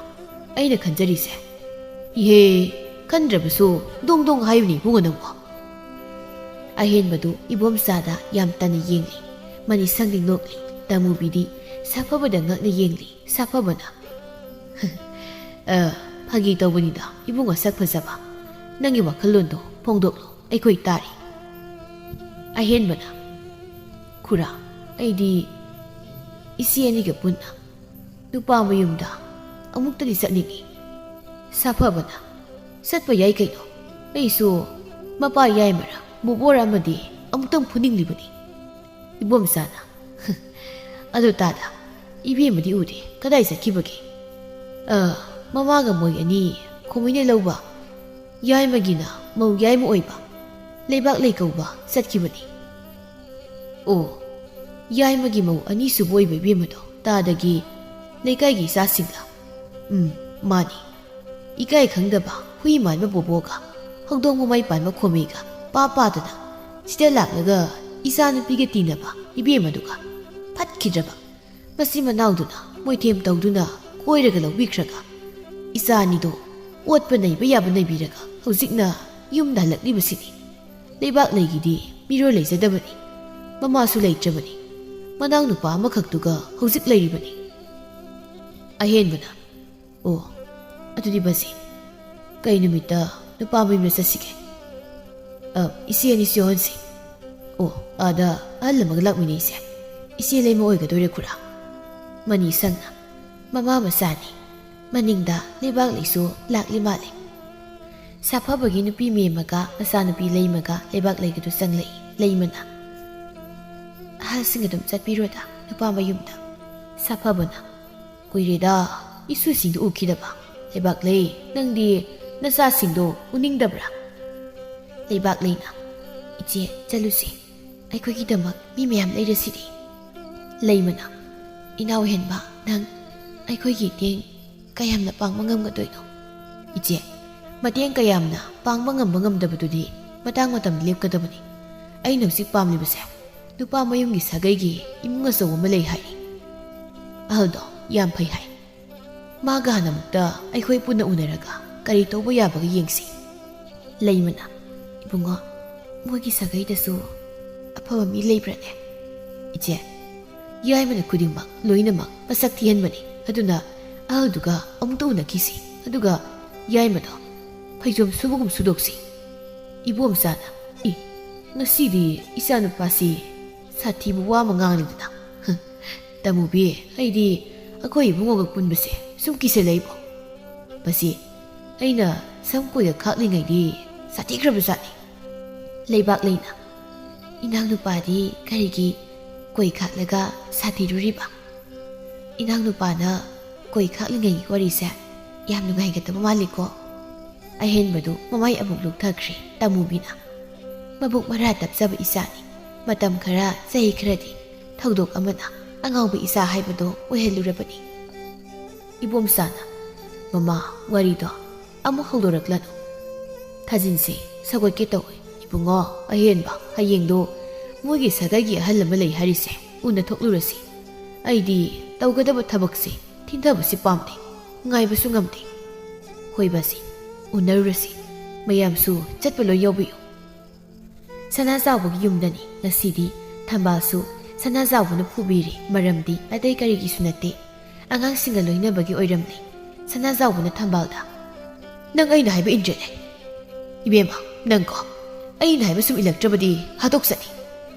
ꯑꯩꯅ ꯈꯟꯖꯔꯤꯁꯦ꯫" "ꯏꯍꯦ, ꯈꯟꯗ꯭ꯔꯕꯁꯨ ꯗꯣꯡ ꯗꯣꯡ ꯍꯥꯏꯌꯨꯅꯦ ꯏꯕꯨꯡꯉꯣ ꯅꯪꯕꯣ꯫" ꯑꯍꯦꯟꯕꯗꯨ ꯏꯕꯣꯝꯆꯥꯗ ꯌꯥꯝ ꯇꯟꯅ ꯌꯦꯡꯂꯤ꯫ ꯃꯅꯤꯁꯪꯗꯤ ꯅꯣꯛꯂꯤ꯫ ꯇꯃꯨꯕꯤꯗꯤ ꯁꯥꯐꯕꯗ ꯉꯛꯅ ꯌꯦꯡꯂꯤ꯫ ꯁꯥꯐꯕꯅ, "ꯑ, ꯐꯥꯒꯤ ꯇꯧꯕꯅꯤꯗ ꯏꯕꯨꯡꯉꯣ ꯁꯛ ꯐꯖꯕ꯫ ꯅꯪꯒꯤ ꯋꯥꯈꯜꯂꯣꯟꯗꯣ ꯐꯣꯡꯗꯣꯛꯂꯣ, ꯑꯩꯈꯣꯏ ꯇꯥꯔꯤ꯫" ꯑꯍꯦꯟꯕꯅ, "ꯈꯨꯔꯥ, ꯑꯩꯗꯤ ꯏꯆꯦ ꯑꯅꯤꯒ ꯄꯨꯟꯅ ꯅꯨꯄꯥ ꯃꯌꯨꯝꯗ ꯑꯃꯨꯛꯇꯗꯤ ꯆꯠꯅꯤꯡꯏ꯫" ꯁꯥꯐꯕꯅ, "ꯆꯠꯄ ꯌꯥꯏ ꯀꯩꯅꯣ꯫ ꯑꯩꯁꯨ ꯃꯄꯥ ꯌꯥꯏꯃꯔ ꯕꯣꯕꯣꯔ ꯑꯃꯗꯤ ꯑꯃꯨꯛꯇꯪ ꯐꯨꯅꯤꯡꯂꯤꯕꯅꯤ꯫" ꯏꯕꯣꯝꯆꯥꯅ, "ꯑꯗꯨ ꯇꯥꯗ, ꯏꯕꯦꯝꯃꯗꯤ ꯎꯗꯦ, ꯀꯗꯥꯏ ꯆꯠꯈꯤꯕꯒꯦ?" "ꯑ, ꯃꯃꯥꯒ ꯃꯣꯏ ꯑꯅꯤ ꯈꯣꯃꯩꯅ ꯂꯧꯕ, ꯌꯥꯏꯃꯒꯤꯅ ꯃꯧ ꯌꯥꯏꯃ ꯑꯣꯏꯕ, ꯂꯩꯕꯥꯛ ꯂꯩ ꯀꯧꯕ ꯆꯠꯈꯤꯕꯅꯤ꯫" "ꯑꯣ, ꯌꯥꯏꯃꯒꯤ ꯃꯧ ꯑꯅꯤꯁꯨꯕ ꯑꯣꯏꯕ ꯏꯕꯦꯝꯃꯗꯣ ꯇꯥꯗꯒꯤ ꯂꯩꯀꯥꯏꯒꯤ ꯏꯆꯥꯁꯤꯡꯂ?" "ꯎꯝ, ꯃꯥꯅꯤ꯫ ꯏꯀꯥꯏ ꯈꯪꯗꯕ ꯍꯨꯏ ꯃꯥꯟꯕ ꯕꯣꯕꯣꯒ ꯍꯧꯗꯣꯡ ꯃꯃꯥꯏ ꯄꯥꯟꯕ ꯈꯣꯃꯩꯒ ꯄꯥ ꯄꯥꯗꯅ ꯁꯤꯗ ꯂꯥꯛꯂꯒ ꯏꯆꯥꯅꯨꯄꯤꯒ ꯇꯤꯟꯅꯕ ꯏꯕꯦꯝ ꯑꯗꯨꯒ ꯐꯠꯈꯤꯗ꯭ꯔꯕ ꯃꯆꯤꯟ ꯃꯅꯥꯎꯗꯨꯅ ꯃꯣꯏꯊꯦꯝ ꯇꯧꯗꯨꯅ ꯀꯣꯏꯔꯒ ꯂꯧꯕꯤꯈ꯭ꯔꯒ ꯏꯆꯥ ꯑꯅꯤꯗꯣ ꯑꯣꯠꯄ ꯅꯩꯕ ꯌꯥꯕ ꯅꯩꯕꯤꯔꯒ ꯍꯧꯖꯤꯛꯅ ꯌꯨꯝꯗ ꯍꯜꯂꯛꯂꯤꯕꯁꯤꯅꯤ꯫ ꯂꯩꯕꯥꯛ ꯂꯩꯒꯤꯗꯤ ꯃꯤꯔꯣꯜ ꯂꯩꯖꯗꯕꯅꯤ, ꯃꯃꯥꯁꯨ ꯂꯩꯇ꯭ꯔꯕꯅꯤ, ꯃꯅꯥꯎ ꯅꯨꯄꯥ ꯑꯃꯈꯛꯇꯨꯒ ꯍꯧꯖꯤꯛ ꯂꯩꯔꯤꯕꯅꯤ꯫ ꯑꯍꯦꯟꯕꯅ, "ꯑꯣ, ꯑꯗꯨꯗꯤ ꯕꯁꯤ, ꯀꯩ ꯅꯨꯃꯤꯠꯇ ꯅꯨꯄꯥ ꯃꯌꯨꯝꯗ ꯆꯠꯁꯤꯒꯦ?" "ꯑ, ꯏꯆꯦ ꯑꯅꯤꯁꯨ ꯌꯥꯎꯍꯟꯁꯤ꯫ ꯑꯣ, ꯑꯥꯗ ꯑꯍꯜ ꯑꯃꯒ ꯂꯥꯛꯃꯤꯟꯅꯩꯁꯦ, ꯏꯆꯦ ꯂꯩꯃ ꯑꯣꯏꯒꯗꯣꯏꯔꯦ ꯈꯨꯔꯥ?" ꯃꯅꯤ ꯁꯪꯅ, "ꯃꯃꯥ ꯃꯆꯥꯅꯤ, ꯃꯅꯤꯡꯗ ꯂꯩꯕꯥꯛ ꯂꯩꯁꯨ ꯂꯥꯛꯂꯤ ꯃꯥꯜꯂꯤ꯫" ꯁꯥꯐꯕꯒꯤ ꯅꯨꯄꯤ ꯃꯦꯝꯃꯒ ꯃꯆꯥꯅꯨꯄꯤ ꯂꯩꯃꯒ ꯂꯩꯕꯥꯛ ꯂꯩꯒꯗꯨ ꯆꯪꯂꯛꯏ꯫ ꯂꯩꯃꯅ, "ꯑꯍꯜꯁꯤꯡ ꯑꯗꯨꯝ ꯆꯠꯄꯤꯔꯣꯗ ꯅꯨꯄꯥ ꯃꯌꯨꯝꯗ꯫" ꯁꯥꯐꯕꯅ, "ꯀꯨꯏꯔꯦꯗ ꯏꯁꯨꯁꯤꯡꯗꯨ ꯎꯈꯤꯗꯕ꯫ ꯂꯩꯕꯥꯛ ꯂꯩ, ꯅꯪꯗꯤ ꯅꯆꯥꯁꯤꯡꯗꯣ ꯎꯅꯤꯡꯗꯕ꯭ꯔꯥ?" ꯂꯩꯕꯥꯛ ꯂꯩꯅ, "ꯏꯆꯦ, ꯆꯠꯂꯨꯁꯤ, ꯑꯩꯈꯣꯏꯒꯤꯗꯃꯛ ꯃꯤ ꯃꯌꯥꯝ ꯂꯩꯔꯁꯤꯗꯤ꯫" ꯂꯩꯃꯅ, "ꯏꯅꯥꯎ ꯍꯦꯟꯕ, ꯅꯪ ꯑꯩꯈꯣꯏꯒꯤ ꯃꯇꯦꯡ ꯀꯌꯥꯝꯅ ꯄꯥꯡꯕ ꯉꯝꯒꯗꯣꯏꯅꯣ?" "ꯏꯆꯦ, ꯃꯇꯦꯡ ꯀꯌꯥꯝꯅ ꯄꯥꯡꯕ ꯉꯝꯕ ꯉꯝꯗꯕꯗꯨꯗꯤ ꯃꯇꯥꯡ ꯃꯇꯝꯗ ꯂꯦꯞꯀꯗꯕꯅꯤ꯫ ꯑꯩꯅ ꯍꯧꯖꯤꯛ ꯄꯥꯝꯂꯤꯕꯁꯦ ꯅꯨꯄꯥ ꯃꯌꯨꯝꯒꯤ ꯁꯥꯒꯩꯒꯤ ꯏꯃꯨꯡ ꯑꯆꯧꯕ ꯑꯃ ꯂꯩ ꯍꯥꯏ꯫ ꯑꯍꯜꯗꯣ ꯌꯥꯝ ꯐꯩ ꯍꯥꯏ꯫ ꯃꯥꯒ ꯍꯥꯟꯅꯃꯨꯛꯇ ꯑꯩꯈꯣꯏ ꯄꯨꯟꯅ ꯎꯅꯔꯒ ꯀꯔꯤ ꯇꯧꯕ ꯌꯥꯕꯒꯦ ꯌꯦꯡꯁꯤ꯫" ꯂꯩꯃꯅ, "ꯏꯕꯨꯡꯉꯣ, ꯃꯣꯏꯒꯤ ꯁꯥꯒꯩꯗꯁꯨ ꯑꯐꯕ ꯃꯤ ꯂꯩꯕ꯭ꯔꯅꯦ?" "ꯏꯆꯦ, ꯌꯥꯏꯃꯅ ꯈꯨꯗꯤꯡꯃꯛ ꯂꯣꯏꯅꯃꯛ ꯃꯁꯛ ꯊꯤꯍꯟꯕꯅꯤ꯫ ꯑꯗꯨꯅ ꯑꯍꯜꯗꯨꯒ ꯑꯃꯨꯛꯇ ꯎꯅꯈꯤꯁꯤ꯫ ꯑꯗꯨꯒ ꯌꯥꯏꯃꯗꯣ ꯐꯩꯖꯣꯝ ꯁꯨꯕꯒꯨꯝ ꯁꯨꯗꯣꯛꯁꯤ꯫" ꯏꯕꯣꯝꯆꯥꯅ, "ꯏ, ꯉꯁꯤꯗꯤ ꯏꯆꯥꯅꯨꯄꯥꯁꯤ ꯁꯥꯊꯤꯕ ꯋꯥ ꯑꯃ ꯉꯥꯡꯂꯤꯗꯅ꯫ ꯍ, ꯇꯃꯨꯕꯤ, ꯑꯩꯗꯤ ꯑꯩꯈꯣꯏ ꯏꯕꯨꯡꯉꯣꯒ ꯄꯨꯟꯕꯁꯦ ꯁꯨꯝ ꯀꯤꯁꯜꯂꯛꯏꯕꯣ꯫ ꯃꯁꯤ ꯑꯩꯅ ꯁꯝ ꯀꯣꯏꯒ ꯈꯥꯛꯂꯤꯉꯩꯗꯤ ꯁꯥꯊꯤꯈ꯭ꯔꯕꯖꯥꯠꯅꯤ꯫" ꯂꯩꯕꯥꯛ ꯂꯩꯅ, "ꯏꯅꯥꯎꯅꯨꯄꯥꯗꯤ ꯀꯔꯤꯒꯤ ꯀꯣꯏ ꯈꯥꯛꯂꯒ ꯁꯥꯊꯤꯔꯨꯔꯤꯕ? ꯏꯅꯥꯎꯅꯨꯄꯥꯅ ꯀꯣꯏ ꯈꯥꯛꯂꯤꯉꯩ ꯋꯥꯔꯤꯁꯦ ꯌꯥꯝ ꯅꯨꯡꯉꯥꯏꯒꯗꯕ ꯃꯥꯜꯂꯤꯀꯣ꯫" ꯑꯍꯦꯟꯕꯗꯨ ꯃꯃꯥꯏ ꯑꯃꯨꯛ ꯂꯨꯞꯊꯈ꯭ꯔꯦ ꯇꯃꯨꯕꯤꯅ꯫ "ꯃꯕꯨꯛ ꯃꯔꯥ ꯇꯞꯆꯕ ꯏꯆꯥꯅꯤ꯫ ꯃꯇꯝ ꯈꯔ, ꯆꯍꯤ ꯈꯔꯗꯤ ꯊꯧꯗꯣꯛ ꯑꯃꯅ ꯑꯉꯥꯎꯕ ꯏꯆꯥ ꯍꯥꯏꯕꯗꯣ ꯑꯣꯏꯍꯜꯂꯨꯔꯕꯅꯤ꯫" ꯏꯕꯣꯝꯆꯥꯅ, "ꯃꯃꯥ, ꯋꯥꯔꯤꯗꯣ ꯑꯃꯨꯛ ꯍꯧꯗꯣꯔꯛꯂꯅꯨ꯫ ꯊꯥꯖꯤꯟꯁꯤ, ꯁꯧꯒꯠꯀꯦ ꯇꯧꯏ꯫ ꯏꯕꯨꯡꯉꯣ, ꯑꯍꯦꯟꯕ, ꯍꯌꯦꯡꯗꯣ ꯃꯣꯏꯒꯤ ꯁꯥꯒꯩꯒꯤ ꯑꯍꯜ ꯑꯃ ꯂꯩ ꯍꯥꯏꯔꯤꯁꯦ, ꯎꯅ ꯊꯣꯛꯂꯨꯔꯁꯤ꯫ ꯑꯩꯗꯤ ꯇꯧꯒꯗꯕ ꯊꯕꯛꯁꯦ ꯊꯤꯟꯊꯕꯁꯤ ꯄꯥꯝꯗꯦ, ꯉꯥꯏꯕꯁꯨ ꯉꯝꯗꯦ꯫ ꯍꯣꯏ ꯕꯥꯖꯤ, ꯎꯅꯔꯨꯔꯁꯤ꯫ ꯃꯌꯥꯝꯁꯨ ꯆꯠꯄ ꯂꯣꯏ ꯌꯥꯎꯕꯤꯌꯨ꯫ ꯁꯅꯥꯖꯥꯎꯕꯒꯤ ꯌꯨꯝꯗꯅꯤ ꯉꯁꯤꯗꯤ꯫ ꯊꯝꯕꯥꯜꯁꯨ ꯁꯅꯥꯖꯥꯎꯕꯅ ꯐꯨꯕꯤꯔꯦ, ꯃꯔꯝꯗꯤ ꯑꯇꯩ ꯀꯔꯤꯒꯤꯁꯨ ꯅꯠꯇꯦ, ꯑꯉꯥꯡꯁꯤꯡꯒ ꯂꯣꯏꯅꯕꯒꯤ ꯑꯣꯏꯔꯝꯂꯦ꯫ ꯁꯅꯥꯖꯥꯎꯕꯅ ꯊꯝꯕꯥꯜꯗ, "ꯅꯪ ꯑꯩꯅ ꯍꯥꯏꯕ ꯏꯟꯗ꯭ꯔꯦꯅꯦ꯫ ꯏꯕꯦꯝꯃ, ꯅꯪꯀꯣ, ꯑꯩꯅ ꯍꯥꯏꯕ ꯁꯨꯝ ꯏꯜꯂꯛꯇ꯭ꯔꯕꯗꯤ ꯍꯥꯠꯇꯣꯛꯆꯅꯤ꯫"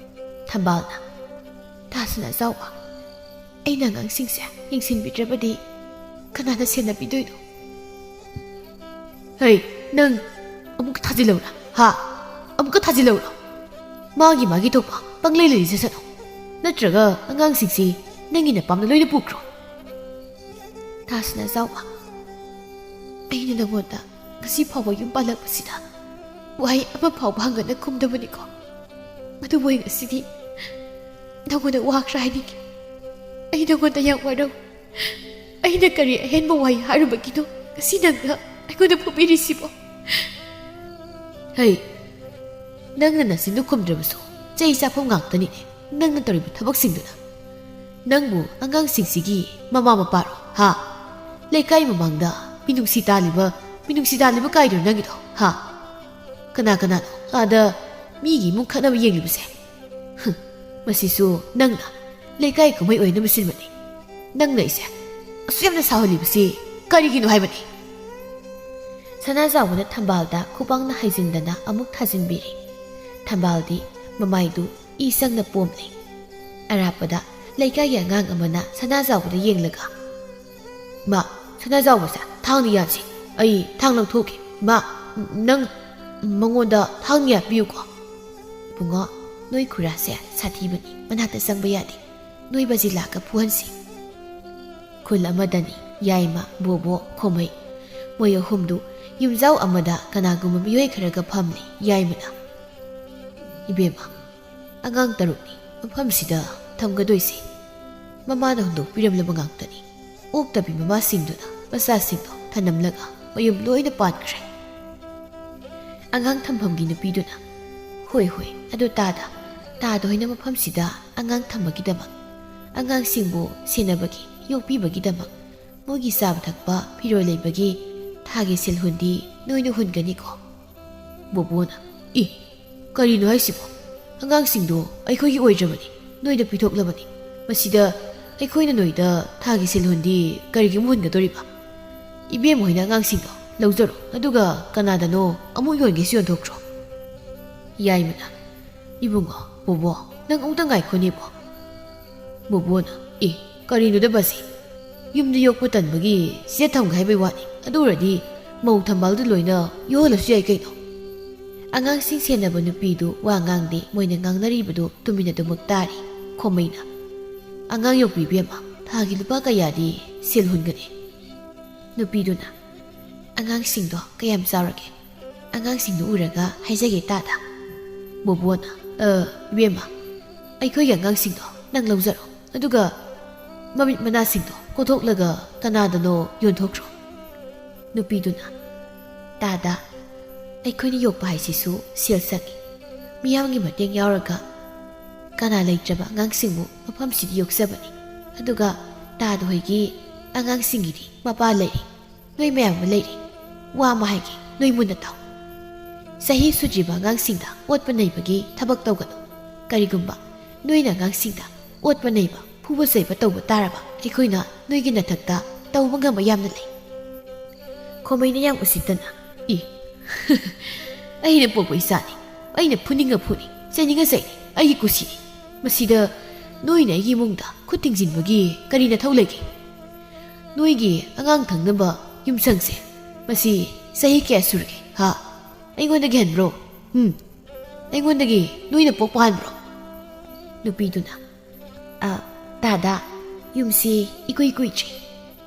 ꯊꯝꯕꯥꯜꯅ, "ꯇꯥ ꯁꯅꯥꯖꯥꯎꯕ, ꯑꯩꯅ ꯑꯉꯥꯡꯁꯤꯡꯁꯦ ꯌꯦꯡꯁꯤꯟꯕꯤꯗ꯭ꯔꯕꯗꯤ ꯀꯅꯥꯅ ꯁꯦꯟꯅꯕꯤꯗꯣꯏꯅꯣ?" "ꯍꯩ, ꯅꯪ ꯑꯃꯨꯛꯀ ꯊꯥꯖꯤꯜꯂꯧꯔꯥ? ꯍꯥ? ꯑꯃꯨꯛꯀ ꯊꯥꯖꯤꯜꯂꯧꯔꯣ? ꯃꯥꯒꯤ ꯃꯥꯒꯤ ꯊꯣꯛꯄ ꯄꯪꯂꯩ ꯂꯩꯖꯁꯅꯨ꯫ ꯅꯠꯇ꯭ꯔꯒ ꯑꯉꯥꯡꯁꯤꯡꯁꯤ ꯅꯪꯒꯤ ꯅꯄꯥꯝꯗ ꯂꯣꯏꯅ ꯄꯨꯈ꯭ꯔꯣ꯫" "ꯇꯥ ꯁꯅꯥꯖꯥꯎꯕ, ꯑꯩꯅ ꯅꯪꯉꯣꯟꯗ ꯉꯁꯤ ꯐꯥꯎꯕ ꯌꯨꯝ ꯄꯥꯜꯂꯛꯄꯁꯤꯗ ꯋꯥꯍꯩ ꯑꯃ ꯐꯥꯎꯕ ꯍꯪꯒꯠꯅ ꯈꯨꯝꯗꯕꯅꯤꯀꯣ꯫ ꯑꯗꯨꯕꯨ ꯑꯩ ꯉꯁꯤꯗꯤ ꯅꯪꯉꯣꯟꯗ ꯋꯥ ꯈꯔ ꯍꯥꯏꯅꯤꯡꯉꯤ꯫ ꯑꯩ ꯅꯪꯉꯣꯟꯗ ꯌꯥꯝ ꯋꯥꯔꯧꯏ꯫ ꯑꯩꯅ ꯀꯔꯤ ꯑꯍꯦꯟꯕ ꯋꯥꯍꯩ ꯍꯥꯏꯔꯨꯕꯒꯤꯅꯣ ꯉꯁꯤ ꯅꯪꯅ ꯑꯩꯉꯣꯟꯗ ꯐꯨꯕꯤꯔꯤꯁꯤꯕꯣ?" "ꯍꯩ, ꯅꯪꯅ ꯅꯆꯤꯟꯗꯨ ꯈꯨꯝꯗ꯭ꯔꯕꯁꯨ ꯆꯩ ꯆꯥꯐꯝ ꯉꯥꯛꯇꯅꯤꯅꯦ ꯅꯪꯅ ꯇꯧꯔꯤꯕ ꯊꯕꯛꯁꯤꯡꯗꯨꯅ꯫ ꯅꯪꯕꯨ ꯑꯉꯥꯡꯁꯤꯡꯁꯤꯒꯤ ꯃꯃꯥ ꯃꯄꯥꯔꯣ, ꯍꯥ? ꯂꯩꯀꯥꯏ ꯃꯃꯥꯡꯗ ꯃꯤꯅꯨꯡꯁꯤ ꯇꯥꯜꯂꯤꯕ, ꯃꯤꯅꯨꯡꯁꯤ ꯇꯥꯜꯂꯤꯕ ꯀꯥꯏꯗꯨꯔꯣ ꯅꯪꯒꯤꯗꯣ, ꯍꯥ? ꯀꯅꯥ ꯀꯅꯥꯅꯣ ꯑꯥꯗ ꯃꯤꯒꯤ ꯏꯃꯨꯡ ꯈꯠꯅꯕ ꯌꯦꯡꯂꯤꯕꯁꯦ? ꯍꯨꯝ, ꯃꯁꯤꯁꯨ ꯅꯪꯅ ꯂꯩꯀꯥꯏ ꯀꯨꯝꯍꯩ ꯑꯣꯏꯅꯕ ꯁꯤꯟꯕꯅꯤ꯫ ꯅꯪꯅ ꯑꯩꯁꯦ ꯑꯁꯨꯛ ꯌꯥꯝꯅ ꯁꯥꯎꯍꯜꯂꯤꯕꯁꯤ ꯀꯔꯤꯒꯤꯅꯣ ꯍꯥꯏꯕꯅꯤ?" ꯁꯅꯥꯖꯥꯎꯕꯅ ꯊꯝꯕꯥꯜꯗ ꯈꯨꯕꯥꯛꯅ ꯍꯥꯏꯖꯤꯟꯗꯅ ꯑꯃꯨꯛ ꯊꯥꯖꯤꯟꯕꯤꯔꯦ꯫ ꯊꯝꯕꯥꯜꯗꯤ ꯃꯃꯥꯏꯗꯨ ꯏ ꯆꯪꯅ ꯄꯣꯝꯂꯦ꯫ ꯑꯔꯥꯞꯄꯗ ꯂꯩꯀꯥꯏꯒꯤ ꯑꯉꯥꯡ ꯑꯃꯅ ꯁꯅꯥꯖꯥꯎꯕꯗ ꯌꯦꯡꯂꯒ, "ꯃꯥ, ꯁꯅꯥꯖꯥꯎꯕꯁꯦ ꯊꯥꯡꯅ ꯌꯥꯟꯁꯤ꯫ ꯑꯩ ꯊꯥꯡ ꯂꯧꯊꯣꯛꯀꯦ꯫ ꯃꯥ, ꯅꯪ ꯃꯉꯣꯟꯗ ꯊꯥꯡꯅ ꯌꯥꯟꯕꯤꯌꯨꯀꯣ꯫" "ꯏꯕꯨꯡꯉꯣ, ꯅꯣꯏ ꯈꯨꯔꯥꯁꯦ ꯁꯥꯊꯤꯕꯅꯤ, ꯃꯅꯥꯛꯇ ꯆꯪꯕ ꯌꯥꯗꯦ꯫ ꯅꯣꯏ ꯕꯥꯖꯤ ꯂꯥꯛꯑꯒ ꯐꯨꯍꯟꯁꯤ꯫" ꯈꯨꯜ ꯑꯃꯗꯅꯤ ꯌꯥꯏꯃ, ꯕꯣꯕꯣ, ꯈꯣꯃꯩ, ꯃꯣꯏ ꯑꯍꯨꯝꯗꯨ ꯌꯨꯝꯖꯥꯎ ꯑꯃꯗ ꯀꯅꯥꯒꯨꯝꯕ ꯃꯤꯑꯣꯏ ꯈꯔꯒ ꯐꯝꯂꯤ꯫ ꯌꯥꯏꯃꯅ, "ꯏꯕꯦꯝꯃ, ꯑꯉꯥꯡ ꯇꯔꯨꯛꯅꯤ ꯃꯐꯝꯁꯤꯗ ꯊꯝꯒꯗꯣꯏꯁꯤ꯫ ꯃꯃꯥꯅ ꯍꯨꯟꯗꯣꯛꯄꯤꯔꯝꯂꯕ ꯉꯥꯛꯇꯅꯤ꯫ ꯑꯣꯛꯇꯕꯤ ꯃꯃꯥꯁꯤꯡꯗꯨꯅ ꯃꯆꯥꯁꯤꯡꯗꯣ ꯊꯅꯝꯂꯒ ꯃꯌꯨꯝ ꯂꯣꯏꯅ ꯄꯥꯟꯈ꯭ꯔꯦ꯫" ꯑꯉꯥꯡ ꯊꯝꯐꯝꯒꯤ ꯅꯨꯄꯤꯗꯨꯅ, ꯍꯣꯏ, ꯍꯣꯏ, ꯑꯗꯨ ꯇꯥꯗ, ꯇꯥꯗ ꯍꯣꯏꯅ ꯃꯐꯝꯁꯤꯗ ꯑꯉꯥꯡ ꯊꯝꯕꯒꯤꯗꯃꯛ, ꯑꯉꯥꯡꯁꯤꯡꯕꯨ ꯁꯦꯟꯅꯕꯒꯤ, ꯌꯣꯛꯄꯤꯕꯒꯤꯗꯃꯛ, ꯃꯣꯏꯒꯤ ꯆꯥꯕ ꯊꯛꯄ, ꯐꯤꯔꯣꯜ ꯂꯩꯕꯒꯤ ꯊꯥꯒꯤ ꯁꯦꯜ ꯍꯨꯟꯗꯤ ꯅꯣꯏꯅ ꯍꯨꯟꯒꯅꯤꯀꯣ? ꯕꯣꯕꯣꯅ, "ꯏ, ꯀꯔꯤꯅꯣ ꯍꯥꯏꯁꯤꯕꯣ? ꯑꯉꯥꯡꯁꯤꯡꯗꯣ ꯑꯩꯈꯣꯏꯒꯤ ꯑꯣꯏꯗ꯭ꯔꯕꯅꯤ, ꯅꯣꯏꯗ ꯄꯤꯊꯣꯛꯂꯕꯅꯤ꯫ ꯃꯁꯤꯗ ꯑꯩꯈꯣꯏꯅ ꯅꯣꯏꯗ ꯊꯥꯒꯤ ꯁꯦꯜ ꯍꯨꯟꯗꯤ ꯀꯔꯤꯒꯤ ꯑꯃꯨꯛ ꯍꯨꯟꯒꯗꯧꯔꯤꯕ? ꯏꯕꯦꯝ ꯍꯣꯏꯅ ꯑꯉꯥꯡꯁꯤꯡꯗꯣ ꯂꯧꯖꯔꯣ, ꯑꯗꯨꯒ ꯀꯅꯥꯗꯅꯣ ꯑꯃꯨꯛ ꯌꯣꯟꯒꯦꯁꯨ ꯌꯣꯟꯊꯣꯛꯈ꯭ꯔꯣ꯫" ꯌꯥꯏꯃꯅ, "ꯏꯕꯨꯡꯉꯣ, ꯕꯣꯕꯣ, ꯅꯪ ꯑꯃꯨꯛꯇ ꯉꯥꯏꯈꯣꯅꯦꯕꯣ꯫" ꯕꯣꯕꯣꯅ, "ꯑꯦ, ꯀꯔꯤꯅꯣꯗ ꯕꯥꯖꯤ? ꯌꯨꯝꯗ ꯌꯣꯛꯄ ꯇꯟꯕꯒꯤ ꯁꯤꯗ ꯊꯝꯒꯦ ꯍꯥꯏꯕꯩ ꯋꯥꯅꯤ꯫ ꯑꯗꯨ ꯑꯣꯏꯔꯗꯤ ꯃꯧ ꯊꯝꯕꯥꯜꯗꯨ ꯂꯣꯏꯅ ꯌꯣꯛꯍꯜꯂꯁꯨ ꯌꯥꯏ ꯀꯩꯅꯣ꯫" ꯑꯉꯥꯡꯁꯤꯡ ꯁꯦꯟꯅꯕ ꯅꯨꯄꯤꯗꯨ ꯋꯥ ꯉꯥꯡꯗꯦ, ꯃꯣꯏꯅ ꯉꯥꯡꯅꯔꯤꯕꯗꯨ ꯇꯨꯃꯤꯟꯅ ꯑꯗꯨꯃꯛ ꯇꯥꯔꯤ꯫ ꯈꯣꯃꯩꯅ, "ꯑꯉꯥꯡ ꯌꯣꯛꯄꯤ ꯏꯕꯦꯝꯃ, ꯊꯥꯒꯤ ꯂꯨꯄꯥ ꯀꯌꯥꯗꯤ ꯁꯦꯜ ꯍꯨꯟꯒꯅꯤ?" ꯅꯨꯄꯤꯗꯨꯅ, "ꯑꯉꯥꯡꯁꯤꯡꯗꯣ ꯀꯌꯥꯝ ꯆꯥꯎꯔꯒꯦ? ꯑꯉꯥꯡꯁꯤꯡꯗꯨ ꯎꯔꯒ ꯍꯥꯏꯖꯒꯦ ꯇꯥꯗ꯫" ꯕꯣꯕꯣꯅ, "ꯑ, ꯏꯕꯦꯝꯃ, ꯑꯩꯈꯣꯏꯒꯤ ꯑꯉꯥꯡꯁꯤꯡꯗꯣ ꯅꯪ ꯂꯧꯖꯔꯣ, ꯑꯗꯨꯒ ꯃꯃꯤꯠ ꯃꯅꯥꯁꯤꯡꯗꯣ ꯀꯣꯊꯣꯛꯂꯒ ꯀꯅꯥꯗꯅꯣ ꯌꯣꯟꯊꯣꯛꯈ꯭ꯔꯣ꯫" ꯅꯨꯄꯤꯗꯨꯅ, "ꯇꯥꯗ, ꯑꯩꯈꯣꯏꯅ ꯌꯣꯛꯄ ꯍꯥꯏꯁꯤꯁꯨ ꯁꯦꯜ ꯆꯪꯏ꯫ ꯃꯤꯌꯥꯝꯒꯤ ꯃꯇꯦꯡ ꯌꯥꯎꯔꯒ ꯀꯅꯥ ꯂꯩꯇ꯭ꯔꯕ ꯑꯉꯥꯡꯁꯤꯡꯕꯨ ꯃꯐꯝꯁꯤꯗ ꯌꯣꯛꯆꯕꯅꯤ꯫ ꯑꯗꯨꯒ ꯇꯥꯗ ꯍꯣꯏꯒꯤ ꯑꯉꯥꯡꯁꯤꯡꯒꯤꯗꯤ ꯃꯄꯥ ꯂꯩꯔꯤ, ꯅꯣꯏ ꯃꯌꯥꯝ ꯑꯃ ꯂꯩꯔꯤ꯫ ꯋꯥ ꯑꯃ ꯍꯥꯏꯒꯦ, ꯅꯣꯏ ꯃꯨꯟꯅ ꯇꯥꯎ꯫ ꯆꯍꯤ ꯁꯨꯗ꯭ꯔꯤꯕ ꯑꯉꯥꯡꯁꯤꯡꯗ ꯑꯣꯠꯄ ꯅꯩꯕꯒꯤ ꯊꯕꯛ ꯇꯧꯒꯅꯨ꯫ ꯀꯔꯤꯒꯨꯝꯕ ꯅꯣꯏꯅ ꯑꯉꯥꯡꯁꯤꯡꯗ ꯑꯣꯠꯄ ꯅꯩꯕ, ꯐꯨꯕ ꯆꯩꯕ ꯇꯧꯕ ꯇꯥꯔꯕ, ꯑꯩꯈꯣꯏꯅ ꯅꯣꯏꯒꯤ ꯅꯊꯛꯇ ꯇꯧꯕ ꯉꯝꯕ ꯌꯥꯝꯅ ꯂꯩ꯫" ꯈꯣꯃꯩꯅ ꯌꯥꯝ ꯎꯁꯤꯠꯇꯅ, "ꯏ, ꯑꯩꯅ ꯄꯣꯛꯄ ꯏꯆꯥꯅꯤ, ꯑꯩꯅ ꯐꯨꯅꯤꯡꯉ ꯐꯨꯅꯤ, ꯆꯩꯅꯤꯡꯉ ꯆꯩꯅꯤ, ꯑꯩꯒꯤ ꯀꯨꯁꯤꯅꯤ꯫ ꯃꯁꯤꯗ ꯅꯣꯏꯅ ꯑꯩꯒꯤ ꯏꯃꯨꯡꯗ ꯈꯨꯠ ꯊꯤꯡꯖꯤꯟꯕꯒꯤ ꯀꯔꯤ ꯅꯊꯧ ꯂꯩꯒꯦ? ꯅꯣꯏꯒꯤ ꯑꯉꯥꯡ ꯊꯝꯅꯕ ꯌꯨꯝꯁꯪꯁꯦ ꯃꯁꯤ ꯆꯍꯤ ꯀꯌꯥ ꯁꯨꯔꯒꯦ, ꯍꯥ? ꯑꯩꯉꯣꯟꯗꯒꯤ ꯍꯟꯕ꯭ꯔꯣ? ꯎꯝ, ꯑꯩꯉꯣꯟꯗꯒꯤ ꯅꯣꯏꯅ ꯄꯣꯛꯄ ꯍꯟꯕ꯭ꯔꯣ?" ꯅꯨꯄꯤꯗꯨꯅ, "ꯑ, ꯇꯥꯗ, ꯌꯨꯝꯁꯤ ꯏꯀꯨꯏ ꯀꯨꯏꯗ꯭ꯔꯤ꯫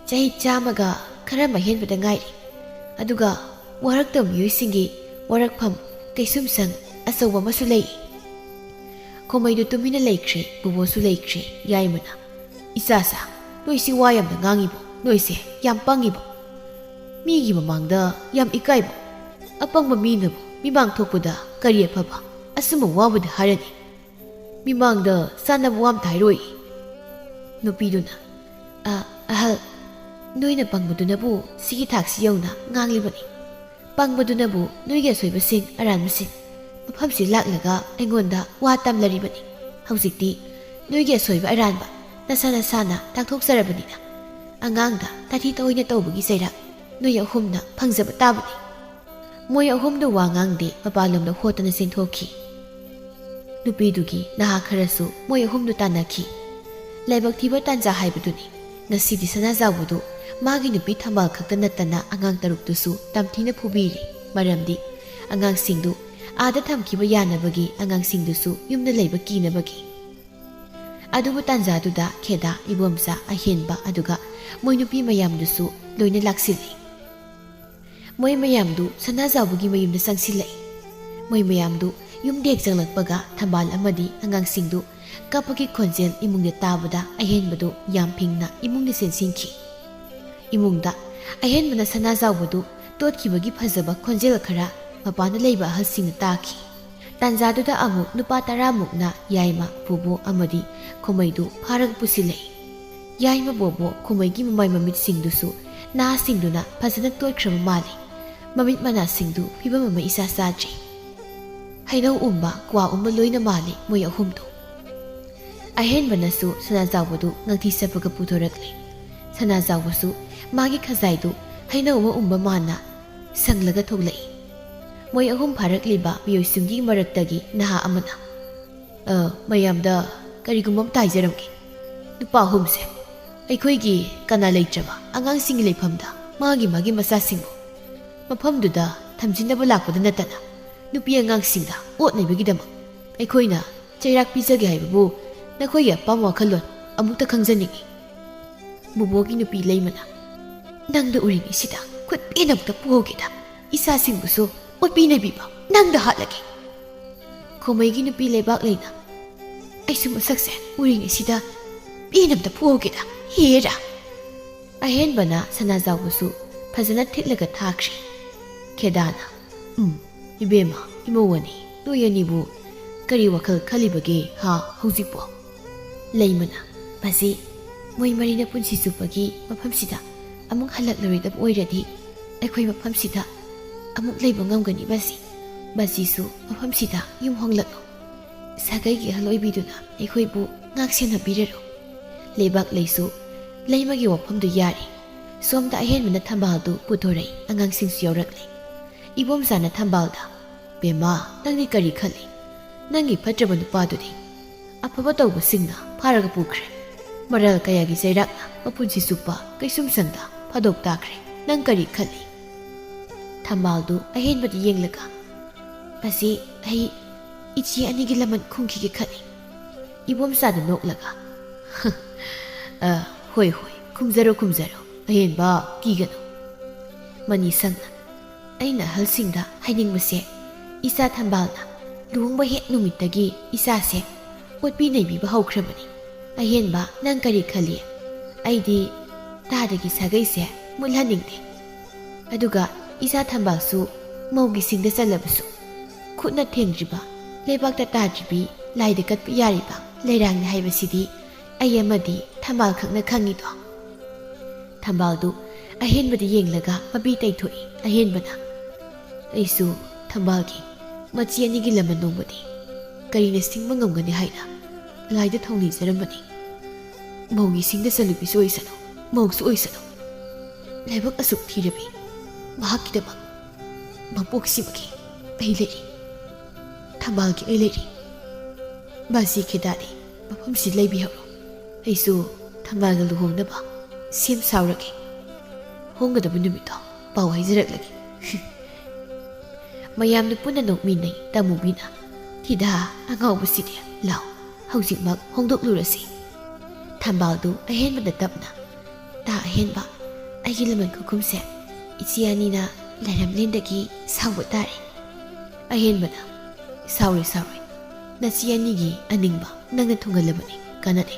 ꯆꯍꯤ ꯆꯥꯝꯃꯒ ꯈꯔ ꯑꯃ ꯍꯦꯟꯕꯗ ꯉꯥꯏꯔꯤ꯫ ꯑꯗꯨꯒ ꯋꯥꯔꯛꯇꯕ ꯃꯤꯑꯣꯏꯁꯤꯡꯒꯤ ꯋꯥꯔꯛꯐꯝ ꯀꯩꯁꯨꯝꯁꯪ ꯑꯆꯧꯕ ꯑꯃꯁꯨ ꯂꯩ꯫" ꯈꯣꯃꯩꯗꯨ ꯇꯨꯃꯤꯟꯅ ꯂꯩꯈ꯭ꯔꯦ, ꯕꯣꯕꯣꯁꯨ ꯂꯩꯈ꯭ꯔꯦ꯫ ꯌꯥꯏꯃꯅ, "ꯏꯆꯥꯁꯥ, ꯅꯣꯏꯁꯤ ꯋꯥ ꯌꯥꯝꯅ ꯉꯥꯡꯉꯤꯕꯣ? ꯅꯣꯏꯁꯦ ꯌꯥꯝ ꯄꯪꯉꯤꯕꯣ? ꯃꯤꯒꯤ ꯃꯃꯥꯡꯗ ꯌꯥꯝ ꯏꯀꯥꯏꯕ꯫ ꯑꯄꯪꯕ ꯃꯤꯅꯕꯨ ꯃꯤꯃꯥꯡ ꯊꯣꯛꯄꯗ ꯀꯔꯤ ꯑꯐꯕ? ꯑꯁꯨꯝꯕ ꯋꯥꯕꯨꯗꯤ ꯍꯥꯏꯔꯅꯤ꯫ ꯃꯤꯃꯥꯡꯗ ꯆꯥꯟꯅꯕ ꯋꯥ ꯑꯝꯇ ꯍꯥꯏꯔꯣꯏ꯫" ꯅꯨꯄꯤꯗꯨꯅ, "ꯑ, ꯑꯍꯜ, ꯅꯣꯏꯅ ꯄꯪꯕꯗꯨꯅꯕꯨ ꯁꯤꯒꯤ ꯊꯥꯛꯁꯤ ꯌꯧꯅ ꯉꯥꯡꯂꯤꯕꯅꯤ꯫ ꯄꯪꯕꯗꯨꯅꯕꯨ ꯅꯣꯏꯒꯤ ꯑꯁꯣꯏꯕꯁꯤꯡ ꯑꯔꯥꯟꯕꯁꯤꯡ ꯃꯐꯝꯁꯤ ꯂꯥꯛꯂꯒ ꯑꯩꯉꯣꯟꯗ ꯋꯥ ꯇꯝꯂꯔꯤꯕꯅꯤ꯫ ꯍꯧꯖꯤꯛꯇꯤ ꯅꯣꯏꯒꯤ ꯑꯁꯣꯏꯕ ꯑꯔꯥꯟꯕ ꯅꯁꯥ ꯅꯁꯥꯅ ꯇꯥꯛꯊꯣꯛꯆꯔꯕꯅꯤꯅ, ꯑꯉꯥꯡꯗ ꯇꯥꯊꯤ ꯇꯧꯑꯣꯏꯅ ꯇꯧꯕꯒꯤ ꯆꯩꯔꯥꯛ ꯅꯣꯏ ꯑꯍꯨꯝꯅ ꯐꯪꯖꯕ ꯇꯥꯕꯅꯤ꯫" ꯃꯣꯏ ꯑꯍꯨꯝꯗꯨ ꯋꯥ ꯉꯥꯡꯗꯦ, ꯃꯄꯥꯟꯂꯣꯝꯗ ꯍꯣꯠꯇꯅ ꯆꯦꯟꯊꯣꯛꯈꯤ꯫ ꯅꯨꯄꯤꯗꯨꯒꯤ ꯅꯍꯥ ꯈꯔꯁꯨ ꯃꯣꯏ ꯑꯍꯨꯝꯗꯨ ꯇꯥꯟꯅꯈꯤ꯫ ꯂꯥꯏꯕꯛ ꯊꯤꯕ ꯇꯥꯟꯖꯥ ꯍꯥꯏꯕꯗꯨꯅꯤ꯫ ꯉꯁꯤꯗꯤ ꯁꯅꯥꯖꯥꯎꯕꯗꯨ ꯃꯥꯒꯤ ꯅꯨꯄꯤ ꯊꯝꯕꯥꯜ ꯈꯛꯇ ꯅꯠꯇꯅ ꯑꯉꯥꯡ ꯇꯔꯨꯛꯇꯨꯁꯨ ꯇꯝꯊꯤꯅ ꯐꯨꯕꯤꯔꯦ꯫ ꯃꯔꯝꯗꯤ ꯑꯉꯥꯡꯁꯤꯡꯗꯨ ꯑꯥꯗ ꯊꯝꯈꯤꯕ ꯌꯥꯅꯕꯒꯤ, ꯑꯉꯥꯡꯁꯤꯡꯗꯨꯁꯨ ꯌꯨꯝꯗ ꯂꯩꯕ ꯀꯤꯅꯕꯒꯤ꯫ ꯑꯗꯨꯕꯨ ꯇꯥꯟꯖꯥꯗꯨꯗ ꯈꯦꯗꯥ, ꯏꯕꯣꯝꯆꯥ, ꯑꯍꯦꯟꯕ, ꯑꯗꯨꯒ ꯃꯣꯏ ꯅꯨꯄꯤ ꯃꯌꯥꯝꯗꯨꯁꯨ ꯂꯣꯏꯅ ꯂꯥꯛꯁꯤꯜꯂꯤ꯫ ꯃꯣꯏ ꯃꯌꯥꯝꯗꯨ ꯁꯅꯥꯖꯥꯎꯕꯒꯤ ꯃꯌꯨꯝꯗ ꯆꯪꯁꯤꯜꯂꯛꯏ꯫ ꯃꯣꯏ ꯃꯌꯥꯝꯗꯨ ꯌꯨꯝꯗ ꯍꯦꯛ ꯆꯪꯂꯛꯄꯒ ꯊꯝꯕꯥꯜ ꯑꯃꯗꯤ ꯑꯉꯥꯡꯁꯤꯡꯗꯨ ꯀꯞꯄꯒꯤ ꯈꯣꯟꯖꯦꯜ ꯏꯃꯨꯡꯗ ꯇꯥꯕꯗ ꯑꯍꯦꯟꯕꯗꯨ ꯌꯥꯝ ꯐꯤꯡꯅ ꯏꯃꯨꯡꯗ ꯆꯦꯟꯁꯤꯟꯈꯤ꯫ ꯏꯃꯨꯡꯗ ꯑꯍꯦꯟꯕꯅ ꯁꯅꯥꯖꯥꯎꯕꯗꯨ ꯇꯣꯠꯈꯤꯕꯒꯤ ꯐꯖꯕ ꯈꯣꯟꯖꯦꯜ ꯈꯔ ꯃꯄꯥꯟꯗ ꯂꯩꯕ ꯑꯍꯜꯁꯤꯡꯅ ꯇꯥꯈꯤ꯫ ꯇꯥꯟꯖꯥꯗꯨꯗ ꯑꯃꯨꯛ ꯅꯨꯄꯥ ꯇꯔꯥꯃꯨꯛꯅ ꯌꯥꯏꯃ, ꯕꯣꯕꯣ ꯑꯃꯗꯤ ꯈꯣꯃꯩꯗꯨ ꯐꯥꯔꯒ ꯄꯨꯁꯤꯜꯂꯛꯏ꯫ ꯌꯥꯏꯃ, ꯕꯣꯕꯣ, ꯈꯣꯃꯩꯒꯤ ꯃꯃꯥꯏ ꯃꯃꯤꯠꯁꯤꯡꯗꯨꯁꯨ ꯅꯥꯁꯤꯡꯗꯨꯅ ꯐꯖꯅ ꯇꯣꯠꯈ꯭ꯔꯕ ꯃꯥꯜꯂꯤ꯫ ꯃꯃꯤꯠ ꯃꯅꯥꯁꯤꯡꯗꯨ ꯐꯤꯕꯝ ꯑꯃ ꯏꯆꯥ ꯆꯥꯗ꯭ꯔꯤ꯫ ꯍꯩꯅꯧ ꯎꯝꯕ, ꯀ꯭ꯋꯥ ꯎꯝꯕ ꯂꯣꯏꯅ ꯃꯥꯜꯂꯤ ꯃꯣꯏ ꯑꯍꯨꯝꯗꯨ꯫ ꯑꯍꯦꯟꯕꯅꯁꯨ ꯁꯅꯥꯖꯥꯎꯕꯗꯨ ꯉꯛꯊꯤ ꯆꯠꯄꯒ ꯄꯨꯊꯣꯔꯛꯂꯤ꯫ ꯁꯅꯥꯖꯥꯎꯕꯁꯨ ꯃꯥꯒꯤ ꯈꯖꯥꯏꯗꯨ ꯍꯩꯅꯧ ꯑꯃ ꯎꯝꯕ ꯃꯥꯅ ꯁꯪꯂꯒ ꯊꯣꯛꯂꯛꯏ꯫ ꯃꯣꯏ ꯑꯍꯨꯝ ꯐꯥꯔꯛꯂꯤꯕ ꯃꯤꯑꯣꯏꯁꯤꯡꯒꯤ ꯃꯔꯛꯇꯒꯤ ꯅꯍꯥ ꯑꯃꯅ, "ꯑ, ꯃꯌꯥꯝꯗ ꯀꯔꯤꯒꯨꯝꯕ ꯑꯃꯇ ꯍꯥꯏꯖꯔꯝꯒꯦ꯫ ꯅꯨꯄꯥ ꯑꯍꯨꯝꯁꯦ ꯑꯩꯈꯣꯏꯒꯤ ꯀꯅꯥ ꯂꯩꯇ꯭ꯔꯕ ꯑꯉꯥꯡꯁꯤꯡꯒꯤ ꯂꯩꯐꯝꯗ ꯃꯥꯒꯤ ꯃꯥꯒꯤ ꯃꯆꯥꯁꯤꯡꯕꯨ ꯃꯐꯝꯗꯨꯗ ꯊꯝꯖꯤꯟꯅꯕ ꯂꯥꯛꯄꯗ ꯅꯠꯇꯅ ꯅꯨꯄꯤ ꯑꯉꯥꯡꯁꯤꯡꯗ ꯑꯣꯠ ꯅꯩꯕꯒꯤꯗꯃꯛ ꯑꯩꯈꯣꯏꯅ ꯆꯩꯔꯥꯛ ꯄꯤꯖꯒꯦ ꯍꯥꯏꯕꯕꯨ ꯅꯈꯣꯏꯒꯤ ꯑꯄꯥꯝꯕ ꯋꯥꯈꯜꯂꯣꯟ ꯑꯃꯨꯛꯇ ꯈꯪꯖꯅꯤꯡꯏ꯫" ꯕꯨꯕꯣꯒꯤ ꯅꯨꯄꯤ ꯂꯩꯃꯅ, "ꯅꯪꯗ ꯎꯔꯤꯉꯩꯁꯤꯗ ꯈꯨꯠ ꯄꯦꯟꯅ ꯑꯃꯨꯛꯇ ꯄꯨꯍꯧꯒꯦꯗ, ꯏꯆꯥꯁꯤꯡꯕꯨꯁꯨ ꯑꯣꯠꯄꯤ ꯅꯩꯕꯤꯕ ꯅꯪꯗ ꯍꯥꯠꯂꯒꯦ꯫" ꯈꯣꯃꯩꯒꯤ ꯅꯨꯄꯤ ꯂꯩꯕꯥꯛ ꯂꯩꯅ, "ꯑꯩꯁꯨ ꯃꯁꯛꯁꯦ ꯎꯔꯤꯉꯩꯁꯤꯗ ꯄꯦꯟꯅ ꯑꯃꯇ ꯄꯨꯍꯧꯒꯦꯗ, ꯍꯦꯔꯥ!" ꯑꯍꯦꯟꯕꯅ ꯁꯅꯥꯖꯥꯎꯕꯁꯨ ꯐꯖꯅ ꯊꯤꯠꯂꯒ ꯊꯥꯈ꯭ꯔꯦ꯫ ꯈꯦꯗꯥꯅ, "ꯎꯝ, ꯏꯕꯦꯝꯃ, ꯏꯃꯧ ꯑꯅꯤ, ꯅꯣꯏ ꯑꯅꯤꯕꯨ ꯀꯔꯤ ꯋꯥꯈꯜ ꯈꯜꯂꯤꯕꯒꯦ ꯍꯥ ꯍꯧꯖꯤꯛꯄꯣ? ꯂꯩꯃꯅ, ꯕꯥꯖꯤ, ꯃꯣꯏ ꯃꯔꯤꯅ ꯄꯨꯟꯁꯤ ꯆꯨꯞꯄꯒꯤ ꯃꯐꯝꯁꯤꯗ ꯑꯃꯨꯛ ꯍꯜꯂꯛꯂꯔꯣꯏꯗꯕ ꯑꯣꯏꯔꯗꯤ ꯑꯩꯈꯣꯏ ꯃꯐꯝꯁꯤꯗ ꯑꯃꯨꯛ ꯂꯩꯕ ꯉꯝꯒꯅꯤ ꯕꯥꯖꯤ꯫ ꯕꯥꯖꯤꯁꯨ ꯃꯐꯝꯁꯤꯗ ꯌꯨꯝ ꯍꯣꯡꯂꯛꯂꯣ꯫ ꯁꯥꯒꯩꯒꯤ ꯑꯍꯜ ꯑꯣꯏꯕꯤꯗꯨꯅ ꯑꯩꯈꯣꯏꯕꯨ ꯉꯥꯛ ꯁꯦꯟꯅꯕꯤꯔꯔꯣ꯫ ꯂꯩꯕꯥꯛ ꯂꯩꯁꯨ ꯂꯩꯃꯒꯤ ꯋꯥꯐꯝꯗꯨ ꯌꯥꯔꯦ꯫ ꯁꯣꯝꯗ ꯑꯍꯦꯟꯕꯅ ꯊꯝꯕꯥꯜꯗꯨ ꯄꯨꯊꯣꯔꯛꯏ, ꯑꯉꯥꯡꯁꯤꯡꯁꯨ ꯌꯥꯎꯔꯛꯂꯦ꯫ ꯏꯕꯣꯝꯆꯥꯅ ꯊꯝꯕꯥꯜꯗ, "ꯕꯦꯝꯃ, ꯅꯪꯗꯤ ꯀꯔꯤ ꯈꯜꯂꯤ? ꯅꯪꯒꯤ ꯐꯠꯇ꯭ꯔꯕ ꯅꯨꯄꯥꯗꯨꯗꯤ ꯑꯐꯕ ꯇꯧꯕꯁꯤꯡꯅ ꯐꯥꯔꯒ ꯄꯨꯈ꯭ꯔꯦ꯫ ꯃꯔꯥꯜ ꯀꯌꯥꯒꯤ ꯆꯩꯔꯥꯛꯅ ꯃꯄꯨꯟꯁꯤ ꯆꯨꯞꯄ ꯀꯩꯁꯨꯝꯁꯪꯗ ꯐꯥꯗꯣꯛ ꯇꯥꯈ꯭ꯔꯦ꯫ ꯅꯪ ꯀꯔꯤ ꯈꯜꯂꯤ?" ꯊꯝꯕꯥꯜꯗꯨ ꯑꯍꯦꯟꯕꯗ ꯌꯦꯡꯂꯒ, "ꯕꯥꯖꯤ, ꯑꯩ ꯏꯆꯦ ꯑꯅꯤꯒꯤ ꯂꯃꯟ ꯈꯨꯝꯈꯤꯒꯦ ꯈꯜꯂꯤ꯫" ꯏꯕꯣꯝꯆꯥꯗꯨ ꯅꯣꯛꯂꯒ, "ꯑ, ꯍꯣꯏ, ꯍꯣꯏ, ꯈꯨꯝꯖꯔꯣ, ꯈꯨꯝꯖꯔꯣ, ꯑꯍꯦꯟꯕ ꯀꯤꯒꯅꯨ꯫" ꯃꯅꯤ ꯁꯪꯅ, "ꯑꯩꯅ ꯑꯍꯜꯁꯤꯡꯗ ꯍꯥꯏꯅꯤꯡꯕꯁꯦ, ꯏꯆꯥ ꯊꯝꯕꯥꯜꯅ ꯂꯨꯍꯣꯡꯕ ꯍꯦꯛ ꯅꯨꯃꯤꯠꯇꯒꯤ ꯏꯆꯥꯁꯦ ꯑꯣꯠꯄꯤ ꯅꯩꯕꯤꯕ ꯍꯧꯈ꯭ꯔꯕꯅꯤ꯫ ꯑꯍꯦꯟꯕ, ꯅꯪ ꯀꯔꯤ ꯈꯜꯂꯤ? ꯑꯩꯗꯤ ꯇꯥꯗꯒꯤ ꯁꯥꯒꯩꯁꯦ ꯃꯨꯠꯍꯟꯅꯤꯡꯗꯦ꯫ ꯑꯗꯨꯒ ꯏꯆꯥ ꯊꯝꯕꯥꯜꯁꯨ ꯃꯧꯒꯤ ꯁꯤꯡꯗ ꯆꯜꯂꯕꯁꯨ ꯈꯨꯠꯅ ꯊꯦꯡꯗ꯭ꯔꯤꯕ, ꯂꯩꯕꯥꯛꯇ ꯇꯥꯗ꯭ꯔꯤꯕꯤ, ꯂꯥꯏꯗ ꯀꯠꯄ ꯌꯥꯔꯤꯕ ꯂꯩꯔꯥꯡꯅꯤ ꯍꯥꯏꯕꯁꯤꯗꯤ ꯑꯩ ꯑꯃꯗꯤ ꯊꯝꯕꯥꯜ ꯈꯛꯅ ꯈꯪꯉꯤꯗꯣ꯫" ꯊꯝꯕꯥꯜꯗꯨ ꯑꯍꯦꯟꯕꯗ ꯌꯦꯡꯂꯒ ꯃꯄꯤ ꯇꯩꯊꯣꯛꯏ꯫ ꯑꯍꯦꯟꯕꯅ, "ꯑꯩꯁꯨ ꯊꯝꯕꯥꯜꯒꯤ ꯃꯆꯦ ꯑꯅꯤꯒꯤ ꯂꯃꯟ ꯅꯣꯡꯃꯗꯤ ꯀꯔꯤꯅ ꯁꯤꯡꯕ ꯉꯝꯒꯅꯤ ꯍꯥꯏꯅ ꯂꯥꯏꯗ ꯊꯧꯅꯤꯖꯔꯝꯕꯅꯤ꯫ ꯃꯧꯒꯤ ꯁꯤꯡꯗ ꯆꯜꯂꯨꯕꯤꯁꯨ ꯑꯣꯏꯁꯅꯨ, ꯃꯧꯁꯨ ꯑꯣꯏꯁꯅꯨ꯫ ꯂꯥꯏꯕꯛ ꯑꯁꯨꯛ ꯊꯤꯔꯕꯤ ꯃꯍꯥꯛꯀꯤꯗꯃꯛ ꯃꯄꯣꯛꯁꯤꯃꯒꯤ ꯑꯩ ꯂꯩꯔꯤ꯫ ꯊꯝꯕꯥꯜꯒꯤ ꯑꯩ ꯂꯩꯔꯤ꯫ ꯕꯥꯖꯤ ꯈꯦꯗꯥꯗꯤ ꯃꯐꯝꯁꯤ ꯂꯩꯕꯤꯍꯧꯔꯣ꯫ ꯑꯩꯁꯨ ꯊꯝꯕꯥꯜꯒ ꯂꯨꯍꯣꯡꯅꯕ ꯁꯦꯝ ꯁꯥꯎꯔꯒꯦ꯫ ꯍꯣꯡꯒꯗꯕ ꯅꯨꯃꯤꯠꯇꯣ ꯄꯥꯎ ꯍꯥꯏꯖꯔꯛꯂꯒꯦ꯫" ꯃꯌꯥꯝꯅ ꯄꯨꯟꯅ ꯅꯣꯛꯃꯤꯟꯅꯩ꯫ ꯇꯃꯨꯕꯤꯅ, "ꯊꯤꯗꯥ, ꯑꯉꯥꯎꯕꯁꯤꯗꯤ, ꯂꯥꯎ, ꯍꯧꯖꯤꯛꯃꯛ ꯍꯣꯡꯗꯣꯛꯂꯨꯔꯁꯤ꯫" ꯊꯝꯕꯥꯜꯗꯨ ꯑꯍꯦꯟꯕꯗ ꯇꯞꯅ, "ꯇꯥ ꯑꯍꯦꯟꯕ, ꯑꯩꯒꯤ ꯂꯃꯟ ꯈꯨꯈꯨꯝꯁꯦ ꯏꯆꯦ ꯑꯅꯤꯅ ꯂꯥꯏꯔꯝꯂꯦꯟꯗꯒꯤ ꯁꯥꯎꯕ ꯇꯥꯔꯦ꯫" ꯑꯍꯦꯟꯕꯅ, "ꯁꯥꯎꯔꯣꯏ, ꯁꯥꯎꯔꯣꯏ꯫ ꯅꯆꯦ ꯑꯅꯤꯒꯤ ꯑꯅꯤꯡꯕ ꯅꯪꯅ ꯊꯨꯡꯍꯜꯂꯕꯅꯤ, ꯀꯥꯟꯅꯗꯦ꯫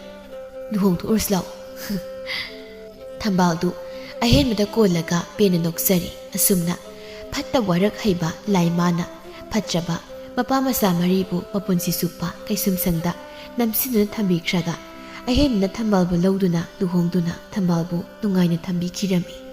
ꯂꯨꯍꯣꯡꯊꯣꯛꯎꯔꯁꯤ ꯂꯥꯛꯑꯣ꯫" ꯊꯝꯕꯥꯜꯗꯨ ꯑꯍꯦꯟꯕꯗ ꯀꯣꯜꯂꯒ ꯄꯦꯟꯅ ꯅꯣꯛꯆꯔꯤ꯫ ꯑꯁꯨꯝꯅ ꯐꯠꯇ ꯋꯥꯔꯛ ꯍꯩꯕ ꯂꯥꯏꯃꯥꯅ ꯐꯠꯇ꯭ꯔꯕ ꯃꯄꯥ ꯃꯆꯥ ꯃꯔꯤꯕꯨ ꯃꯄꯨꯟꯁꯤ ꯆꯨꯞꯄ ꯀꯩꯁꯨꯝꯁꯪꯗ ꯅꯝꯁꯤꯟꯗꯨꯅ ꯊꯝꯕꯤꯈ꯭ꯔꯒ, ꯑꯍꯦꯟꯕꯅ ꯊꯝꯕꯥꯜꯕꯨ ꯂꯧꯗꯨꯅ ꯂꯨꯍꯣꯡꯗꯨꯅ ꯊꯝꯕꯥꯜꯕꯨ ꯅꯨꯡꯉꯥꯏꯅ ꯊꯝꯕꯤꯈꯤꯔꯝꯃꯤ꯫